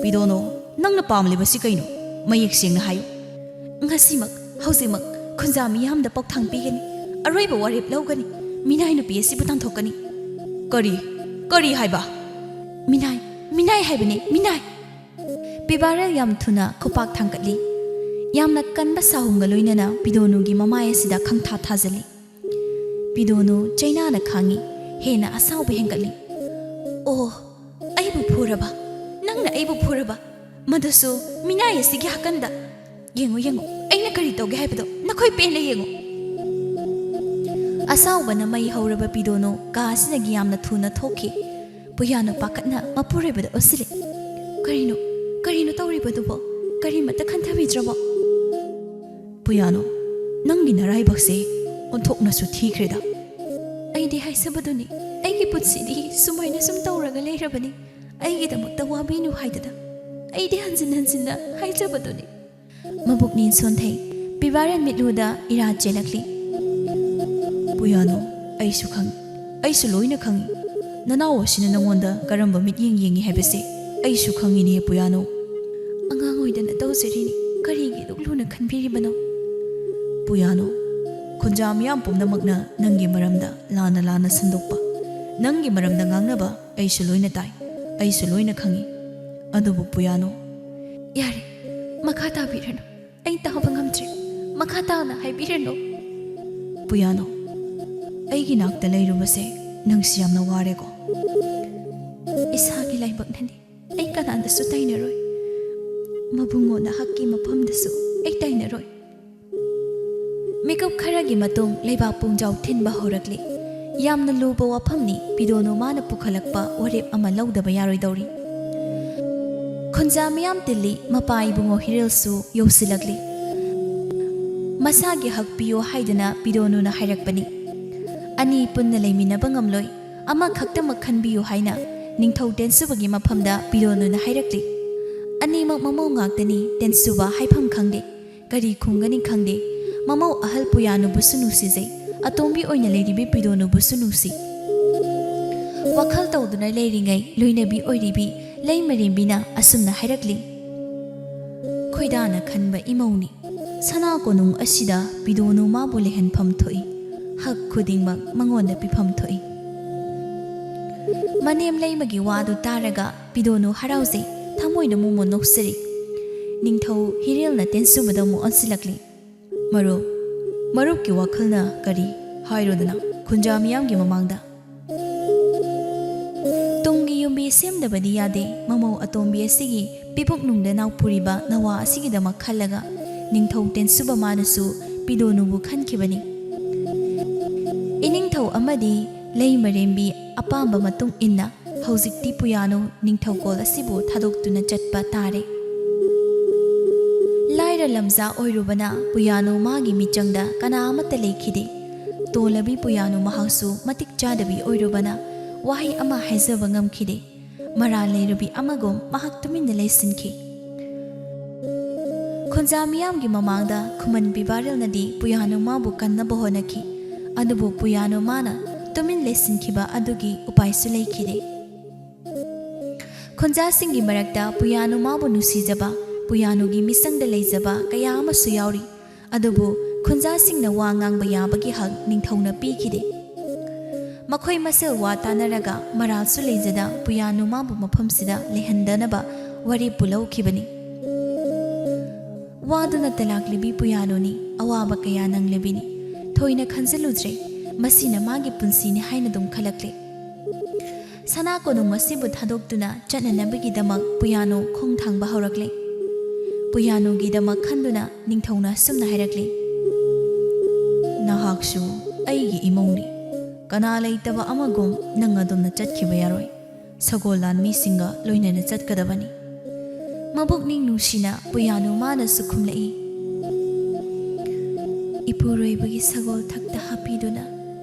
ꯄꯤꯗꯣꯅꯣ, ꯅꯪꯅ ꯄꯥꯝꯂꯤꯕꯁꯤ ꯀꯩꯅꯣ? ꯃꯌꯦꯛ ꯁꯦꯡꯅ ꯍꯥꯏꯌꯨ꯫ ꯉꯁꯤꯃꯛ, ꯍꯧꯖꯤꯛꯃꯛ ꯈꯨꯟꯖꯥ ꯃꯤꯌꯥꯝꯗ ꯄꯥꯎꯊꯥꯡ ꯄꯤꯒꯅꯤ꯫ ꯑꯔꯣꯏꯕ ꯋꯥꯔꯦꯞ ꯂꯧꯒꯅꯤ꯫ ꯃꯤꯅꯥꯏ ꯅꯨꯄꯤ ꯑꯁꯤꯕꯨ ꯇꯥꯟꯊꯣꯛꯀꯅꯤ꯫ ꯀꯔꯤ? ꯀꯔꯤ ꯍꯥꯏꯕ? ꯃꯤꯅꯥꯏ, ꯃꯤꯅꯥꯏ ꯍꯥꯏꯕꯅꯦ, ꯃꯤꯅꯥꯏ꯫ ꯄꯤꯕꯥꯔꯦꯜ ꯌꯥꯝ ꯊꯨꯅ ꯈꯨꯄꯥꯛ ꯊꯥꯡꯒꯠꯂꯤ꯫ ꯌꯥꯝꯅ ꯀꯟꯕ ꯁꯥꯍꯨꯝꯒ ꯂꯣꯏꯅꯅ ꯄꯤꯗꯣꯅꯨꯒꯤ ꯃꯃꯥꯏ ꯑꯁꯤꯗ ꯈꯪꯊꯥ ꯊꯥꯖꯤꯜꯂꯤ꯫ ꯄꯤꯗꯣꯅꯨ ꯆꯩꯅꯥꯅ ꯈꯥꯡꯉꯤ, ꯍꯦꯟꯅ ꯑꯁꯥꯎꯕ ꯍꯦꯟꯒꯠꯂꯤ꯫ ꯑꯣ, ꯑꯩꯕꯨ ꯐꯨꯔꯕ? ꯅꯪꯅ ꯑꯩꯕꯨ ꯐꯨꯔꯕ? ꯃꯗꯨꯁꯨ ꯃꯤꯅꯥꯏ ꯑꯁꯤꯒꯤ ꯍꯥꯀꯟꯗ? ꯌꯦꯡꯉꯨ, ꯌꯦꯡꯉꯨ, ꯑꯩꯅ ꯀꯔꯤ ꯇꯧꯒꯦ ꯍꯥꯏꯕꯗꯣ ꯅꯈꯣꯏ ꯄꯦꯟꯅ ꯌꯦꯡꯉꯨ꯫ ꯑꯁꯥꯎꯕꯅ ꯃꯩ ꯍꯧꯔꯕ ꯄꯤꯗꯣꯅꯨ ꯀꯥ ꯑꯁꯤꯗꯒꯤ ꯌꯥꯝꯅ ꯊꯨꯅ ꯊꯣꯛꯈꯤ꯫ ꯄꯨꯌꯥꯅꯨ ꯄꯥꯈꯠꯅ ꯃꯄꯨꯔꯣꯏꯕꯗ ꯑꯣꯟꯁꯤꯜꯂꯤ꯫ ꯀꯔꯤꯅꯣ? ꯀꯔꯤꯅꯣ ꯇꯧꯔꯤꯕꯗꯨꯕꯣ? ꯀꯔꯤꯃꯠꯇ ꯈꯟꯊꯕꯤꯗ꯭ꯔꯕꯣ? ꯄꯨꯌꯥꯅꯨ, ꯅꯪꯒꯤ ꯅꯔꯥꯏꯕꯛꯁꯦ ꯑꯣꯟꯊꯣꯛꯅꯁꯨ ꯊꯤꯈ꯭ꯔꯦꯗ꯫ ꯑꯩꯗꯤ ꯍꯥꯏꯖꯕꯗꯨꯅꯤ, ꯑꯩꯒꯤ ꯄꯨꯟꯁꯤꯗꯤ ꯁꯨꯃꯥꯏꯅ ꯁꯨꯝ ꯇꯧꯔꯒ ꯂꯩꯔꯕꯅꯤ꯫ ꯑꯩꯒꯤꯗꯃꯛꯇ ꯋꯥꯕꯤꯅꯨ ꯍꯥꯏꯗꯅ ꯑꯩꯗꯤ ꯍꯟꯖꯤꯟ ꯍꯟꯖꯤꯟꯅ ꯍꯥꯏꯖꯕꯗꯨꯅꯤ꯫ ꯃꯕꯨꯛꯅꯤꯟ ꯁꯣꯟꯊꯩ꯫ ꯄꯤꯕꯥꯔꯦꯜ ꯃꯤꯠꯂꯨꯗ ꯏꯔꯥ ꯆꯦꯜꯂꯛꯂꯤ꯫ ꯄꯨꯌꯥꯅꯨ, ꯑꯩꯁꯨ ꯈꯪꯏ, ꯑꯩꯁꯨ ꯂꯣꯏꯅ ꯈꯪꯏ꯫ ꯅꯅꯥꯎ ꯑꯁꯤꯅ ꯅꯉꯣꯟꯗ ꯀꯔꯝꯕ ꯃꯤꯠꯌꯦꯡ ꯌꯦꯡꯉꯤ ꯍꯥꯏꯕꯁꯦ ꯑꯩꯁꯨ ꯈꯪꯉꯤꯅꯦ, ꯄꯨꯌꯥꯅꯣ꯫ ꯑꯉꯥꯡ ꯑꯣꯏꯗꯅ ꯇꯧꯖꯔꯤꯅꯤ, ꯀꯔꯤꯒꯤ ꯑꯗꯨꯛ ꯂꯨꯅ ꯈꯟꯕꯤꯔꯤꯕꯅꯣ? ꯄꯨꯌꯥꯅꯣ, ꯈꯨꯟꯖꯥ ꯃꯤꯌꯥꯝ ꯄꯨꯝꯅꯃꯛꯅ ꯅꯪꯒꯤ ꯃꯔꯝꯗ ꯂꯥꯟꯅ ꯂꯥꯟꯅ ꯁꯟꯗꯣꯛꯄ, ꯅꯪꯒꯤ ꯃꯔꯝꯗ ꯉꯥꯡꯅꯕ ꯑꯩꯁꯨ ꯂꯣꯏꯅ ꯇꯥꯏ, ꯑꯩꯁꯨ ꯂꯣꯏꯅ ꯈꯪꯉꯤ꯫ ꯑꯗꯨꯕꯨ ꯄꯨꯌꯥꯅꯣ, ꯌꯥꯔꯦ, ꯃꯈꯥ ꯇꯥꯕꯤꯔꯅꯨ꯫ ꯑꯩ ꯇꯥꯕ ꯉꯝꯗ꯭ꯔꯦ꯫ ꯃꯈꯥ ꯇꯥꯅ ꯍꯥꯏꯕꯤꯔꯅꯨ꯫ ꯄꯨꯌꯥꯅꯣ, ꯑꯩꯒꯤ ꯅꯥꯛꯇ ꯂꯩꯔꯨꯕꯁꯦ ꯅꯪꯁꯤ ꯌꯥꯝꯅ ꯋꯥꯔꯦꯀꯣ? ꯏꯁꯥꯒꯤ ꯂꯥꯏꯕꯛꯅꯅꯤ꯫ ꯑꯩ ꯀꯅꯥꯗꯁꯨ ꯇꯥꯏꯅꯔꯣꯏ꯫ ꯃꯕꯨꯡꯉꯣ ꯅꯍꯥꯛꯀꯤ ꯃꯐꯝꯗꯁꯨ ꯑꯩ ꯇꯥꯏꯅꯔꯣꯏ꯫ ꯃꯤꯀꯨꯞ ꯈꯔꯒꯤ ꯃꯇꯨꯡ ꯂꯩꯕꯥꯛ ꯄꯨꯡꯖꯥꯎ ꯊꯤꯟꯕ ꯍꯧꯔꯛꯂꯤ꯫ ꯌꯥꯝꯅ ꯂꯨꯕ ꯋꯥꯐꯝꯅꯤ ꯄꯤꯗꯣꯅꯨ ꯃꯥꯅ ꯄꯨꯈꯠꯂꯛꯄ ꯋꯥꯔꯦꯞ ꯑꯃ ꯂꯧꯗꯕ ꯌꯥꯔꯣꯏꯗꯧꯔꯤ꯫ ꯈꯨꯟꯖꯥ ꯃꯤꯌꯥꯝ ꯇꯤꯜꯂꯤ, ꯃꯄꯥ ꯏꯕꯨꯡꯉꯣ ꯍꯤꯔꯦꯜꯁꯨ ꯌꯧꯁꯤꯜꯂꯛꯂꯤ꯫ ꯃꯁꯥꯒꯤ ꯍꯛ ꯄꯤꯌꯣ ꯍꯥꯏꯗꯨꯅ ꯄꯤꯗꯣꯅꯨꯅ ꯍꯥꯏꯔꯛꯄꯅꯤ꯫ ꯑꯅꯤ ꯄꯨꯟꯅ ꯂꯩꯃꯤꯟꯅꯕ ꯉꯝꯂꯣꯏ, ꯑꯃꯈꯛꯇꯃꯛ ꯈꯟꯕꯤꯌꯨ ꯍꯥꯏꯅ ꯅꯤꯡꯊꯧ ꯇꯦꯟꯁꯨꯕꯒꯤ ꯃꯐꯝꯗ ꯄꯤꯗꯣꯅꯨꯅ ꯍꯥꯏꯔꯛꯂꯤ꯫ ꯑꯅꯤꯃꯛ ꯃꯃꯧ ꯉꯥꯛꯇꯅꯤ, ꯇꯦꯟꯁꯨꯕ ꯍꯥꯏꯐꯝ ꯈꯪꯗꯦ꯫ ꯀꯔꯤ ꯈꯨꯝꯒꯅꯤ ꯈꯪꯗꯦ꯫ ꯃꯃꯧ ꯑꯍꯜ ꯄꯨꯌꯥꯅꯨꯕꯨꯁꯨ ꯅꯨꯡꯁꯤꯖꯩ, ꯑꯇꯣꯝꯕꯤ ꯑꯣꯏꯅ ꯂꯩꯔꯤꯕꯤ ꯄꯤꯗꯣꯅꯨꯕꯨꯁꯨ ꯅꯨꯡꯁꯤ꯫ ꯋꯥꯈꯜ ꯇꯧꯗꯨꯅ ꯂꯩꯔꯤꯉꯩ ꯂꯣꯏꯅꯕꯤ ꯑꯣꯏꯔꯤꯕꯤ ꯂꯩꯃꯔꯦꯝꯕꯤꯅ ꯑꯁꯨꯝꯅ ꯍꯥꯏꯔꯛꯂꯤ꯫ ꯈꯣꯏꯗꯥꯅ ꯈꯟꯕ ꯏꯃꯧꯅꯤ꯫ ꯁꯅꯥ ꯀꯣꯅꯨꯡ ꯑꯁꯤꯗ ꯄꯤꯗꯣꯅꯨ ꯃꯥꯕꯨ ꯂꯩꯍꯟꯐꯝ ꯊꯣꯛꯏ꯫ ꯍꯛ ꯈꯨꯗꯤꯡꯃꯛ ꯃꯉꯣꯟꯗ ꯄꯤꯐꯝ ꯊꯣꯛꯏ꯫ ꯃꯅꯦꯝ ꯂꯩꯃꯒꯤ ꯋꯥꯗꯨ ꯇꯥꯔꯒ ꯄꯤꯗꯣꯅꯨ ꯍꯔꯥꯎꯖꯩ, ꯊꯃꯣꯏꯅ ꯃꯣꯃꯣꯟ ꯅꯣꯛꯆꯔꯤ꯫ ꯅꯤꯡꯊꯧ ꯍꯤꯔꯦꯜꯅ ꯇꯦꯟꯁꯨꯕꯗ ꯑꯃꯨꯛ ꯑꯣꯟꯁꯤꯜꯂꯛꯂꯤ꯫ ꯃꯔꯨꯞ, ꯃꯔꯨꯞꯀꯤ ꯋꯥꯈꯜꯅ ꯀꯔꯤ? ꯍꯥꯏꯔꯣꯗꯅ, ꯈꯨꯟꯖꯥ ꯃꯤꯌꯥꯝꯒꯤ ꯃꯃꯥꯡꯗ꯫ ꯇꯨꯡꯒꯤ ꯌꯨꯝꯕꯤ ꯁꯦꯝꯗꯕꯗꯤ ꯌꯥꯗꯦ꯫ ꯃꯃꯧ ꯑꯇꯣꯝꯕꯤ ꯑꯁꯤꯒꯤ ꯄꯤꯕꯨꯛꯅꯨꯡꯗ ꯅꯥꯎꯄꯨꯔꯤꯕ ꯅꯋꯥ ꯑꯁꯤꯒꯤꯗꯃꯛ ꯈꯜꯂꯒ ꯅꯤꯡꯊꯧ ꯇꯦꯟꯁꯨꯕ ꯃꯥꯅꯁꯨ ꯄꯤꯗꯣꯅꯨꯕꯨ ꯈꯟꯈꯤꯕꯅꯤ꯫ ꯏꯅꯤꯡꯊꯧ ꯑꯃꯗꯤ ꯂꯩꯃꯔꯦꯝꯕꯤ ꯑꯄꯥꯝꯕ ꯃꯇꯨꯡ ꯏꯟꯅ ꯍꯧꯖꯤꯛꯇꯤ ꯄꯨꯌꯥꯅꯨ ꯅꯤꯡꯊꯧꯀꯣꯜ ꯑꯁꯤꯕꯨ ꯊꯥꯗꯣꯛꯇꯨꯅ ꯆꯠꯄ ꯇꯥꯔꯦ꯫ ꯂꯥꯏꯔ ꯂꯝꯖꯥ ꯑꯣꯏꯔꯨꯕꯅ ꯄꯨꯌꯥꯅꯨ ꯃꯥꯒꯤ ꯃꯤꯆꯪꯗ ꯀꯅꯥ ꯑꯃꯠꯇ ꯂꯩꯈꯤꯗꯦ꯫ ꯇꯣꯜꯂꯕꯤ ꯄꯨꯌꯥꯅꯨ ꯃꯍꯥꯛꯁꯨ ꯃꯇꯤꯛ ꯆꯥꯗꯕꯤ ꯑꯣꯏꯔꯨꯕꯅ ꯋꯥꯍꯩ ꯑꯃ ꯍꯥꯏꯖꯕ ꯉꯝꯈꯤꯗꯦ꯫ ꯃꯔꯥꯜ ꯂꯩꯔꯕꯤ ꯑꯃꯒꯨꯝ ꯃꯍꯥꯛ ꯇꯨꯃꯤꯟꯅ ꯂꯩꯁꯤꯟꯈꯤ꯫ ꯈꯨꯟꯖꯥ ꯃꯤꯌꯥꯝꯒꯤ ꯃꯃꯥꯡꯗ ꯈꯨꯃꯟ ꯄꯤꯕꯥꯔꯦꯜꯅꯗꯤ ꯄꯨꯌꯥꯅꯨ ꯃꯥꯕꯨ ꯀꯟꯅꯕ ꯍꯣꯠꯅꯈꯤ꯫ ꯑꯗꯨꯕꯨ ꯄꯨꯌꯥꯅꯨ ꯃꯥꯅ ꯇꯨꯃꯤꯟ ꯂꯩꯁꯤꯟꯈꯤꯕ ꯑꯗꯨꯒꯤ ꯎꯄꯥꯏꯁꯨ ꯂꯩꯈꯤꯗꯦ꯫ ꯈꯨꯟꯖꯥꯁꯤꯡꯒꯤ ꯃꯔꯛꯇ ꯄꯨꯌꯥꯅꯨ ꯃꯥꯕꯨ ꯅꯨꯡꯁꯤꯖꯕ, ꯄꯨꯌꯥꯅꯨꯒꯤ ꯃꯤꯆꯪꯗ ꯂꯩꯖꯕ ꯀꯌꯥ ꯑꯃꯁꯨ ꯌꯥꯎꯔꯤ꯫ ꯑꯗꯨꯕꯨ ꯈꯨꯟꯖꯥꯁꯤꯡꯅ ꯋꯥ ꯉꯥꯡꯕ ꯌꯥꯕꯒꯤ ꯍꯛ ꯅꯤꯡꯊꯧꯅ ꯄꯤꯈꯤꯗꯦ꯫ ꯃꯈꯣꯏ ꯃꯁꯦꯜ ꯋꯥ ꯇꯥꯅꯔꯒ ꯃꯔꯥꯜꯁꯨ ꯂꯩꯖꯗ ꯄꯨꯌꯥꯅꯨ ꯃꯥꯕꯨ ꯃꯐꯝꯁꯤꯗ ꯂꯩꯍꯟꯗꯅꯕ ꯋꯥꯔꯦꯞꯄꯨ ꯂꯧꯈꯤꯕꯅꯤ꯫ ꯋꯥꯗꯨꯅ ꯇꯂꯥꯛꯂꯤꯕꯤ ꯄꯨꯌꯥꯅꯨꯅꯤ, ꯑꯋꯥꯕ ꯀꯌꯥ ꯅꯪꯂꯤꯕꯤꯅꯤ꯫ ꯊꯣꯏꯅ ꯈꯟꯖꯤꯜꯂꯨꯗ꯭ꯔꯦ, ꯃꯁꯤꯅ ꯃꯥꯒꯤ ꯄꯨꯟꯁꯤꯅꯤ ꯍꯥꯏꯅ ꯑꯗꯨꯝ ꯈꯜꯂꯛꯂꯦ꯫ ꯁꯅꯥ ꯀꯣꯅꯨꯡ ꯑꯁꯤꯕꯨ ꯊꯥꯗꯣꯛꯇꯨꯅ ꯆꯠꯅꯅꯕꯒꯤꯗꯃꯛ ꯄꯨꯌꯥꯅꯨ ꯈꯣꯡ ꯊꯥꯡꯕ ꯍꯧꯔꯛꯂꯦ꯫ ꯄꯨꯌꯥꯅꯨꯒꯤꯗꯃꯛ ꯈꯟꯗꯨꯅ ꯅꯤꯡꯊꯧꯅ ꯑꯁꯨꯝꯅ ꯍꯥꯏꯔꯛꯂꯤ: "ꯅꯍꯥꯛꯁꯨ ꯑꯩꯒꯤ ꯏꯃꯧꯅꯤ꯫ ꯀꯅꯥ ꯂꯩꯇꯕ ꯑꯃꯒꯨꯝ ꯅꯪ ꯑꯗꯨꯝꯅ ꯆꯠꯈꯤꯕ ꯌꯥꯔꯣꯏ꯫ ꯁꯒꯣꯜ ꯂꯥꯟꯃꯤꯁꯤꯡꯒ ꯂꯣꯏꯅꯅ ꯆꯠꯀꯗꯕꯅꯤ꯫" ꯃꯕꯨꯛꯅꯤꯡ ꯅꯨꯡꯁꯤꯅ ꯄꯨꯌꯥꯅꯨ ꯃꯥꯅꯁꯨ ꯈꯨꯝꯂꯛꯏ: "ꯏꯄꯨꯔꯣꯏꯕꯒꯤ ꯁꯒꯣꯜ ꯊꯛꯇ ꯍꯥꯞꯄꯤꯗꯨꯅ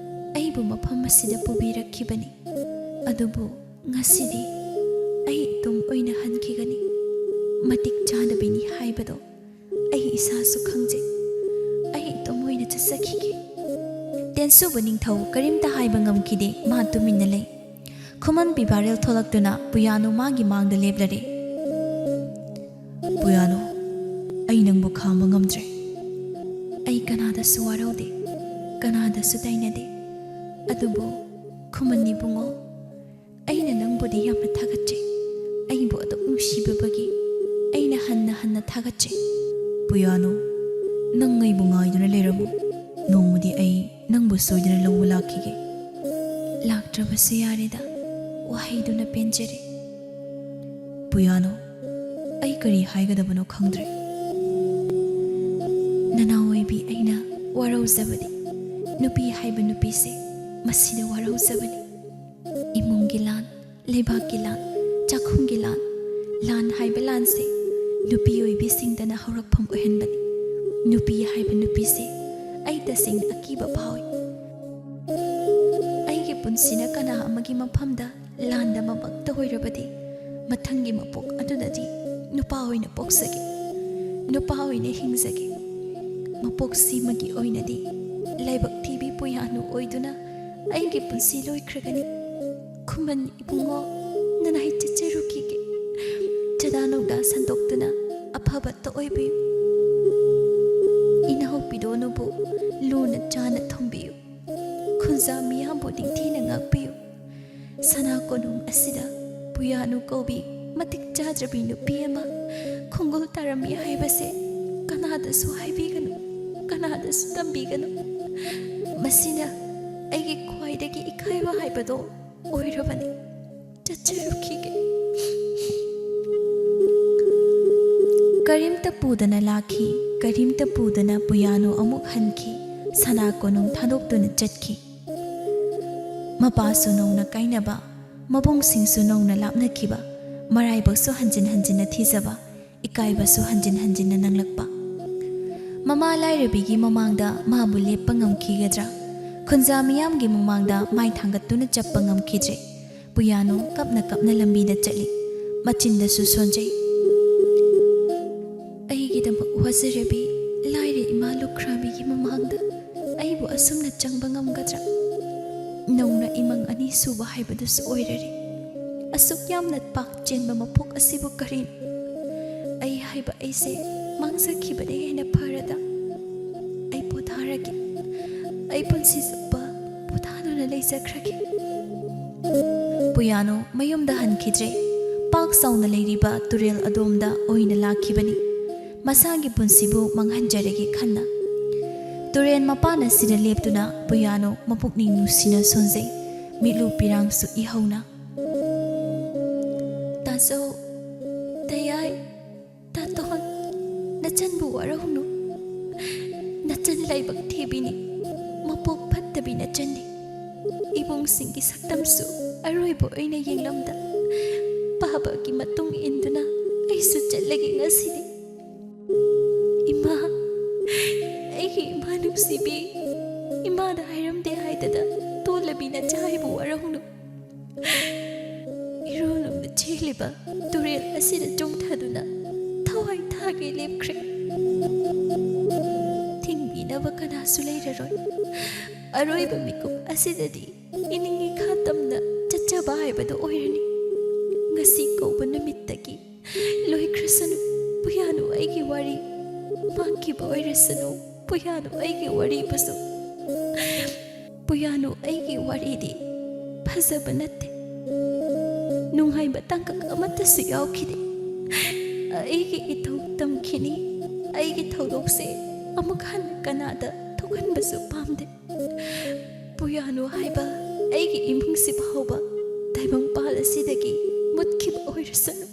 ꯑꯩꯕꯨ ꯃꯐꯝ ꯑꯁꯤꯗ ꯄꯨꯕꯤꯔꯛꯈꯤꯕꯅꯤ꯫ ꯑꯗꯨꯕꯨ ꯉꯁꯤꯗꯤ ꯑꯩ ꯏꯇꯣꯝ ꯑꯣꯏꯅ ꯍꯟꯈꯤꯒꯅꯤ꯫ ꯃꯇꯤꯛ ꯆꯥꯗꯕꯤꯅꯤ ꯍꯥꯏꯕꯗꯣ ꯑꯩ ꯏꯁꯥꯁꯨ ꯈꯪꯖꯩ꯫ ꯑꯩ ꯏꯇꯣꯝ ꯑꯣꯏꯅ ꯆꯠꯆꯈꯤꯒꯦ꯫" ꯇꯦꯟꯁꯨꯕ ꯅꯤꯡꯊꯧ ꯀꯔꯤꯝꯇ ꯍꯥꯏꯕ ꯉꯝꯈꯤꯗꯦ, ꯃꯥ ꯇꯨꯃꯤꯟꯅ ꯂꯩ꯫ ꯈꯨꯃꯟ ꯄꯤꯕꯥꯔꯦꯜ ꯊꯣꯛꯂꯛꯇꯨꯅ ꯄꯨꯌꯥꯅꯨ ꯃꯥꯒꯤ ꯃꯥꯡꯗ ꯂꯦꯞꯂꯔꯦ꯫ "ꯄꯨꯌꯥꯅꯨ, ꯑꯩ ꯅꯪꯕꯨ ꯈꯥꯝꯕ ꯉꯝꯗ꯭ꯔꯦ꯫ ꯑꯩ ꯀꯅꯥꯗꯁꯨ ꯋꯥꯔꯧꯗꯦ, ꯀꯅꯥꯗꯁꯨ ꯇꯥꯏꯅꯗꯦ꯫ ꯑꯗꯨꯕꯨ ꯈꯨꯃꯟ ꯏꯕꯨꯡꯉꯣ, ꯑꯩꯅ ꯅꯪꯕꯨꯗꯤ ꯌꯥꯝꯅ ꯊꯥꯒꯠꯆꯩ꯫ ꯑꯩꯕꯨ ꯑꯗꯨꯛ ꯅꯨꯡꯁꯤꯕꯤꯕꯒꯤ ꯑꯩꯅ ꯍꯟꯅ ꯍꯟꯅ ꯊꯥꯒꯠꯆꯩ꯫" "ꯄꯨꯌꯥꯅꯨ, ꯅꯪ ꯑꯩꯕꯨ ꯉꯥꯏꯗꯨꯅ ꯂꯩꯔꯝꯃꯨ꯫ ꯅꯣꯡꯃꯗꯤ ꯑꯩ ꯅꯪꯕꯨ ꯁꯣꯏꯗꯅ ꯂꯧꯕ ꯂꯥꯛꯈꯤꯒꯦ꯫" "ꯂꯥꯛꯇ꯭ꯔꯕꯁꯨ ꯌꯥꯔꯦꯗ, ꯋꯥꯍꯩꯗꯨꯅ ꯄꯦꯟꯖꯔꯦ꯫" "ꯄꯨꯌꯥꯅꯨ, ꯑꯩ ꯀꯔꯤ ꯍꯥꯏꯒꯗꯕꯅꯣ ꯈꯪꯗ꯭ꯔꯦ꯫ ꯅꯅꯥꯎ ꯑꯣꯏꯕꯤ ꯑꯩꯅ ꯋꯥꯔꯧꯖꯕꯗꯤ ꯅꯨꯄꯤ ꯍꯥꯏꯕ ꯅꯨꯄꯤꯁꯦ, ꯃꯁꯤꯗ ꯋꯥꯔꯧꯖꯕꯅꯤ꯫ ꯏꯃꯨꯡꯒꯤ ꯂꯥꯟ, ꯂꯩꯕꯥꯛꯀꯤ ꯂꯥꯟ, ꯆꯥꯛꯈꯨꯝꯒꯤ ꯂꯥꯟ, ꯂꯥꯟ ꯍꯥꯏꯕ ꯂꯥꯟꯁꯦ ꯅꯨꯄꯤ ꯑꯣꯏꯕꯤꯁꯤꯡꯗꯅ ꯍꯧꯔꯛꯐꯝ ꯑꯣꯏꯍꯟꯕꯅꯤ꯫ ꯅꯨꯄꯤ ꯍꯥꯏꯕ ꯅꯨꯄꯤꯁꯦ ꯑꯩ ꯇꯁꯦꯡꯅ ꯑꯀꯤꯕ ꯐꯥꯎꯏ꯫ ꯑꯩꯒꯤ ꯄꯨꯟꯁꯤꯅ ꯀꯅꯥ ꯑꯃꯒꯤ ꯃꯐꯝꯗ ꯂꯥꯟꯗꯕꯃꯛꯇ ꯑꯣꯏꯔꯕꯗꯤ, ꯃꯊꯪꯒꯤ ꯃꯄꯣꯛ ꯑꯗꯨꯗꯗꯤ ꯅꯨꯄꯥ ꯑꯣꯏꯅ ꯄꯣꯛꯆꯒꯦ, ꯅꯨꯄꯥ ꯑꯣꯏꯅ ꯍꯤꯡꯖꯒꯦ꯫ ꯃꯄꯣꯛꯁꯤꯃꯒꯤ ꯑꯣꯏꯅꯗꯤ ꯂꯥꯏꯕꯛ ꯊꯤꯕꯤ ꯄꯨꯌꯥꯅꯨ ꯑꯣꯏꯗꯨꯅ ꯑꯩꯒꯤ ꯄꯨꯟꯁꯤ ꯂꯣꯏꯈ꯭ꯔꯒꯅꯤ꯫ ꯈꯨꯃꯟ ꯏꯕꯨꯡꯉꯣ, ꯅꯅꯥꯏ ꯆꯠꯆꯔꯨꯈꯤꯒꯦ꯫ ꯆꯗꯥ ꯅꯧꯗꯥ ꯁꯟꯗꯣꯛꯇꯨꯅ ꯑꯐꯕꯇ ꯑꯣꯏꯕꯤꯌꯨ꯫ ꯏꯅꯥꯎ ꯄꯤꯗꯣꯅꯨꯕꯨ ꯂꯨꯅ ꯆꯥꯅ ꯊꯝꯕꯤꯌꯨ꯫ ꯈꯨꯟꯖꯥ ꯃꯤꯌꯥꯝꯕꯨ ꯅꯤꯡꯊꯤꯅ ꯉꯥꯛꯄꯤꯌꯨ꯫ ꯁꯅꯥ ꯀꯣꯅꯨꯡ ꯑꯁꯤꯗ ꯄꯨꯌꯥꯅꯨ ꯀꯧꯕꯤ ꯃꯇꯤꯛ ꯆꯥꯗ꯭ꯔꯕꯤ ꯅꯨꯄꯤ ꯑꯃ ꯈꯣꯡꯒꯨꯜ ꯇꯥꯔꯝꯃꯤ ꯍꯥꯏꯕꯁꯦ ꯀꯅꯥꯗꯁꯨ ꯍꯥꯏꯕꯤꯒꯅꯨ, ꯀꯅꯥꯗꯁꯨ ꯇꯝꯕꯤꯒꯅꯨ꯫ ꯃꯁꯤꯅ ꯑꯩꯒꯤ ꯈ꯭ꯋꯥꯏꯗꯒꯤ ꯏꯀꯥꯏꯕ ꯍꯥꯏꯕꯗꯣ ꯑꯣꯏꯔꯕꯅꯤ꯫ ꯆꯠꯆꯔꯨꯈꯤꯒꯦ꯫ ꯀꯔꯤꯝꯇ ꯄꯨꯗꯅ ꯂꯥꯛꯈꯤ, ꯀꯔꯤꯝꯇ ꯄꯨꯗꯅ ꯄꯨꯌꯥꯅꯨ ꯑꯃꯨꯛ ꯍꯟꯈꯤ꯫ ꯁꯅꯥ ꯀꯣꯅꯨꯡ ꯊꯥꯗꯣꯛꯇꯨꯅ ꯆꯠꯈꯤ꯫ ꯃꯄꯥꯁꯨ ꯅꯧꯅ ꯀꯥꯏꯅꯕ, ꯃꯕꯨꯡꯁꯤꯡꯁꯨ ꯅꯧꯅ ꯂꯥꯞꯅꯈꯤꯕ, ꯃꯔꯥꯏꯕꯛꯁꯨ ꯍꯟꯖꯤꯟ ꯍꯟꯖꯤꯟꯅ ꯊꯤꯖꯕ, ꯏꯀꯥꯏꯕꯁꯨ ꯍꯟꯖꯤꯟ ꯍꯟꯖꯤꯟꯅ ꯅꯪꯂꯛꯄ꯫ ꯃꯃꯥ ꯂꯥꯏꯔꯕꯤꯒꯤ ꯃꯃꯥꯡꯗ ꯃꯥꯕꯨ ꯂꯦꯞꯄ ꯉꯝꯈꯤꯒꯗ꯭ꯔꯥ? ꯈꯨꯟꯖꯥ ꯃꯤꯌꯥꯝꯒꯤ ꯃꯃꯥꯡꯗ ꯃꯥꯏ ꯊꯥꯡꯒꯠꯇꯨꯅ ꯆꯠꯄ ꯉꯝꯈꯤꯗ꯭ꯔꯦ꯫ ꯄꯨꯌꯥꯅꯨ ꯀꯞꯅ ꯀꯞꯅ ꯂꯝꯕꯤꯗ ꯆꯠꯂꯤ꯫ ꯃꯆꯤꯟꯗꯁꯨ ꯁꯣꯟꯖꯩ꯫ "ꯑꯩꯒꯤꯗꯃꯛ ꯋꯥꯖꯔꯕꯤ ꯂꯥꯏꯔ ꯏꯃꯥ ꯂꯨꯈ꯭ꯔꯥꯕꯤꯒꯤ ꯃꯃꯥꯡꯗ ꯑꯩꯕꯨ ꯑꯁꯨꯝꯅ ꯆꯪꯕ ꯉꯝꯒꯗ꯭ꯔꯥ? ꯅꯧꯅ ꯏꯃꯪ ꯑꯅꯤ ꯁꯨꯕ ꯍꯥꯏꯕꯗꯨꯁꯨ ꯑꯣꯏꯔꯔꯦ꯫ ꯑꯁꯨꯛ ꯌꯥꯝꯅ ꯄꯥꯛ ꯆꯦꯟꯕ ꯃꯄꯣꯛ ꯑꯁꯤꯕꯨ ꯀꯔꯤꯅꯣ? ꯑꯩ ꯍꯥꯏꯕ ꯑꯩꯁꯦ ꯃꯥꯡꯖꯈꯤꯕꯅ ꯍꯦꯟꯅ ꯐꯔꯗ꯫ ꯑꯩ ꯄꯣꯊꯥꯔꯒꯦ꯫ ꯑꯩ ꯄꯨꯟꯁꯤ ꯆꯨꯞꯄ ꯄꯣꯊꯥꯗꯨꯅ ꯂꯩꯖꯈ꯭ꯔꯒꯦ꯫" ꯄꯨꯌꯥꯅꯨ ꯃꯌꯨꯝꯗ ꯍꯟꯈꯤꯗ꯭ꯔꯦ꯫ ꯄꯥꯛ ꯆꯥꯎꯅ ꯂꯩꯔꯤꯕ ꯇꯨꯔꯦꯜ ꯑꯗꯣꯝꯗ ꯑꯣꯏꯅ ꯂꯥꯛꯈꯤꯕꯅꯤ꯫ ꯃꯁꯥꯒꯤ ꯄꯨꯟꯁꯤꯕꯨ ꯃꯥꯡꯍꯟꯖꯔꯒꯦ ꯈꯟꯅ꯫ ꯇꯨꯔꯦꯜ ꯃꯄꯥꯟ ꯑꯁꯤꯗ ꯂꯦꯞꯇꯨꯅ ꯄꯨꯌꯥꯅꯨ ꯃꯄꯨꯛꯅꯤꯡ ꯅꯨꯡꯁꯤꯅ ꯁꯣꯟꯖꯩ, ꯃꯤꯠꯂꯨ ꯄꯤꯔꯥꯡꯁꯨ ꯏꯍꯧꯅ꯫ "ꯇꯥꯖꯧ, ꯇꯌꯥꯏ, ꯇꯥꯇꯣꯟ, ꯅꯆꯟꯕꯨ ꯋꯥꯔꯧꯅꯨ꯫ ꯅꯆꯟ ꯂꯥꯏꯕꯛ ꯊꯤꯕꯤꯅꯤ, ꯃꯄꯣꯛ ꯐꯠꯇꯕꯤ ꯅꯆꯟꯅꯤ꯫ ꯏꯕꯨꯡꯁꯤꯡꯒꯤ ꯁꯛꯇꯝꯁꯨ ꯑꯔꯣꯏꯕ ꯑꯣꯏꯅ ꯌꯦꯡꯂꯝꯗ ꯄꯥꯕꯒꯤ ꯃꯇꯨꯡ ꯏꯟꯗꯨꯅ ꯑꯩꯁꯨ ꯆꯠꯂꯒꯦ ꯉꯁꯤꯗꯤ꯫ ꯏꯃꯥ, ꯑꯩꯒꯤ ꯏꯃꯥ ꯅꯨꯡꯁꯤꯕꯤ, ꯏꯃꯥꯗ ꯍꯥꯏꯔꯝꯗꯦ ꯍꯥꯏꯗꯅ ꯇꯣꯜꯂꯕꯤ ꯅꯆꯥ ꯑꯩꯕꯨ ꯋꯥꯔꯧꯅꯨ꯫" ꯏꯔꯨ ꯂꯨꯝꯅ ꯆꯦꯜꯂꯤꯕ ꯇꯨꯔꯦꯜ ꯑꯁꯤꯗ ꯆꯣꯡꯊꯗꯨꯅ ꯊꯋꯥꯏ ꯊꯥꯒꯦ ꯂꯦꯞꯈ꯭ꯔꯦ꯫ ꯊꯤꯡꯕꯤꯅꯕ ꯀꯅꯥꯁꯨ ꯂꯩꯔꯔꯣꯏ꯫ ꯑꯔꯣꯏꯕ ꯃꯤꯀꯨꯞ ꯑꯁꯤꯗꯗꯤ ꯏꯅꯤꯡ ꯏꯈꯥ ꯇꯝꯅ ꯆꯠꯆꯕ ꯍꯥꯏꯕꯗꯨ ꯑꯣꯏꯔꯅꯤ꯫ ꯉꯁꯤ ꯀꯧꯕ ꯅꯨꯃꯤꯠꯇꯒꯤ ꯂꯣꯏꯈ꯭ꯔꯁꯅꯨ꯫ ꯄꯨꯌꯥꯅꯨ ꯑꯩꯒꯤ ꯋꯥꯔꯤ ꯃꯥꯡꯈꯤꯕ ꯑꯣꯏꯔꯁꯅꯨ꯫ ꯄꯨꯌꯥꯅꯨ ꯑꯩꯒꯤ ꯋꯥꯔꯤꯕꯨꯁꯨ꯫ ꯄꯨꯌꯥꯅꯨ ꯑꯩꯒꯤ ꯋꯥꯔꯤꯗꯤ ꯐꯖꯕ ꯅꯠꯇꯦ꯫ ꯅꯨꯡꯉꯥꯏꯕ ꯇꯥꯡꯀꯛ ꯑꯃꯠꯇꯁꯨ ꯌꯥꯎꯈꯤꯗꯦ꯫ ꯑꯩꯒꯤ ꯏꯊꯧ ꯇꯝꯈꯤꯅꯤ꯫ ꯑꯩꯒꯤ ꯊꯧꯗꯣꯛꯁꯦ ꯑꯃꯨꯛ ꯍꯟꯅ ꯀꯅꯥꯗ ꯊꯣꯛꯍꯟꯕꯁꯨ ꯄꯥꯝꯗꯦ꯫ ꯄꯨꯌꯥꯅꯨ ꯍꯥꯏꯕ ꯑꯩꯒꯤ ꯏꯃꯨꯡꯁꯤ ꯐꯥꯎꯕ ꯇꯥꯏꯕꯪꯄꯥꯜ ꯑꯁꯤꯗꯒꯤ ꯃꯨꯠꯈꯤꯕ ꯑꯣꯏꯔꯁꯅꯨ꯫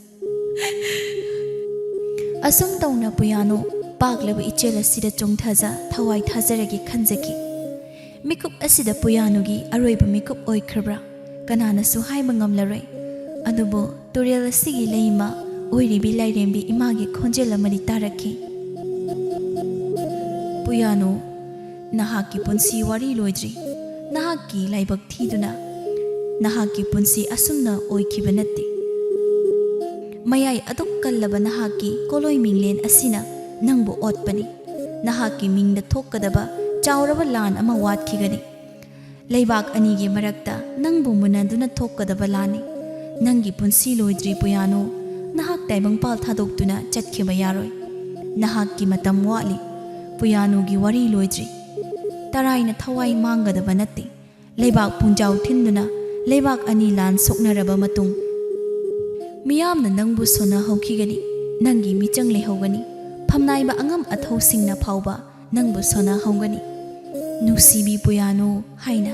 ꯑꯁꯨꯝ ꯇꯧꯅ ꯄꯨꯌꯥꯅꯨ ꯄꯥꯛꯂꯕ ꯏꯆꯦꯜ ꯑꯁꯤꯗ ꯆꯣꯡꯊꯖ ꯊꯋꯥꯏ ꯊꯥꯖꯔꯒꯦ ꯈꯟꯖꯈꯤ꯫ ꯃꯤꯀꯨꯞ ꯑꯁꯤꯗ ꯄꯨꯌꯥꯅꯨꯒꯤ ꯑꯔꯣꯏꯕ ꯃꯤꯀꯨꯞ ꯑꯣꯏꯈ꯭ꯔꯕ꯭ꯔꯥ? ꯀꯅꯥꯅꯁꯨ ꯍꯥꯏꯕ ꯉꯝꯂꯔꯣꯏ꯫ ꯑꯗꯨꯕꯨ ꯇꯨꯔꯦꯜ ꯑꯁꯤꯒꯤ ꯂꯩꯃ ꯑꯣꯏꯔꯤꯕꯤ ꯂꯥꯏꯔꯦꯝꯕꯤ ꯏꯃꯥꯒꯤ ꯈꯣꯟꯖꯦꯜ ꯑꯃꯗꯤ ꯇꯥꯔꯛꯈꯤ꯫ ꯄꯨꯌꯥꯅꯨ, ꯅꯍꯥꯛꯀꯤ ꯄꯨꯟꯁꯤ ꯋꯥꯔꯤ ꯂꯣꯏꯗ꯭ꯔꯤ꯫ ꯅꯍꯥꯛꯀꯤ ꯂꯥꯏꯕꯛ ꯊꯤꯗꯨꯅ ꯅꯍꯥꯛꯀꯤ ꯄꯨꯟꯁꯤ ꯑꯁꯨꯝꯅ ꯑꯣꯏꯈꯤꯕ ꯅꯠꯇꯦ꯫ ꯃꯌꯥꯏ ꯑꯗꯨꯛ ꯀꯜꯂꯕ ꯅꯍꯥꯛꯀꯤ ꯀꯣꯂꯣꯏ ꯃꯤꯡꯂꯦꯟ ꯑꯁꯤꯅ ꯅꯪꯕꯨ ꯑꯣꯠꯄꯅꯤ꯫ ꯅꯍꯥꯛꯀꯤ ꯃꯤꯡꯗ ꯊꯣꯛꯀꯗꯕ ꯆꯥꯎꯔꯕ ꯂꯥꯟ ꯑꯃ ꯋꯥꯠꯈꯤꯒꯅꯤ꯫ ꯂꯩꯕꯥꯛ ꯑꯅꯤꯒꯤ ꯃꯔꯛꯇ ꯅꯪꯕꯨ ꯃꯨꯟꯅꯗꯨꯅ ꯊꯣꯛꯀꯗꯕ ꯂꯥꯟꯅꯤ꯫ ꯅꯪꯒꯤ ꯄꯨꯟꯁꯤ ꯂꯣꯏꯗ꯭ꯔꯤ ꯄꯨꯌꯥꯅꯨ꯫ ꯅꯍꯥꯛ ꯇꯥꯏꯕꯪꯄꯥꯜ ꯊꯥꯗꯣꯛꯇꯨꯅ ꯆꯠꯈꯤꯕ ꯌꯥꯔꯣꯏ꯫ ꯅꯍꯥꯛꯀꯤ ꯃꯇꯝ ꯋꯥꯠꯂꯤ꯫ ꯄꯨꯌꯥꯅꯨꯒꯤ ꯋꯥꯔꯤ ꯂꯣꯏꯗ꯭ꯔꯤ꯫ ꯇꯔꯥꯏꯅ ꯊꯋꯥꯏ ꯃꯥꯡꯒꯗꯕ ꯅꯠꯇꯦ꯫ ꯂꯩꯕꯥꯛ ꯄꯨꯡꯖꯥꯎ ꯊꯤꯟꯗꯨꯅ ꯂꯩꯕꯥꯛ ꯑꯅꯤ ꯂꯥꯟ ꯁꯣꯛꯅꯔꯕ ꯃꯇꯨꯡ, ꯃꯤꯌꯥꯝꯅ ꯅꯪꯕꯨ ꯁꯣꯟꯅꯍꯧꯈꯤꯒꯅꯤ꯫ ꯅꯪꯒꯤ ꯃꯤꯆꯪ ꯂꯩꯍꯧꯒꯅꯤ꯫ ꯐꯝꯅꯥꯏꯕ ꯑꯉꯝ ꯑꯊꯧꯁꯤꯡꯅ ꯐꯥꯎꯕ ꯅꯪꯕꯨ ꯁꯣꯟꯅꯍꯧꯒꯅꯤ꯫ ꯅꯨꯡꯁꯤꯕꯤ ꯄꯨꯌꯥꯅꯨ ꯍꯥꯏꯅ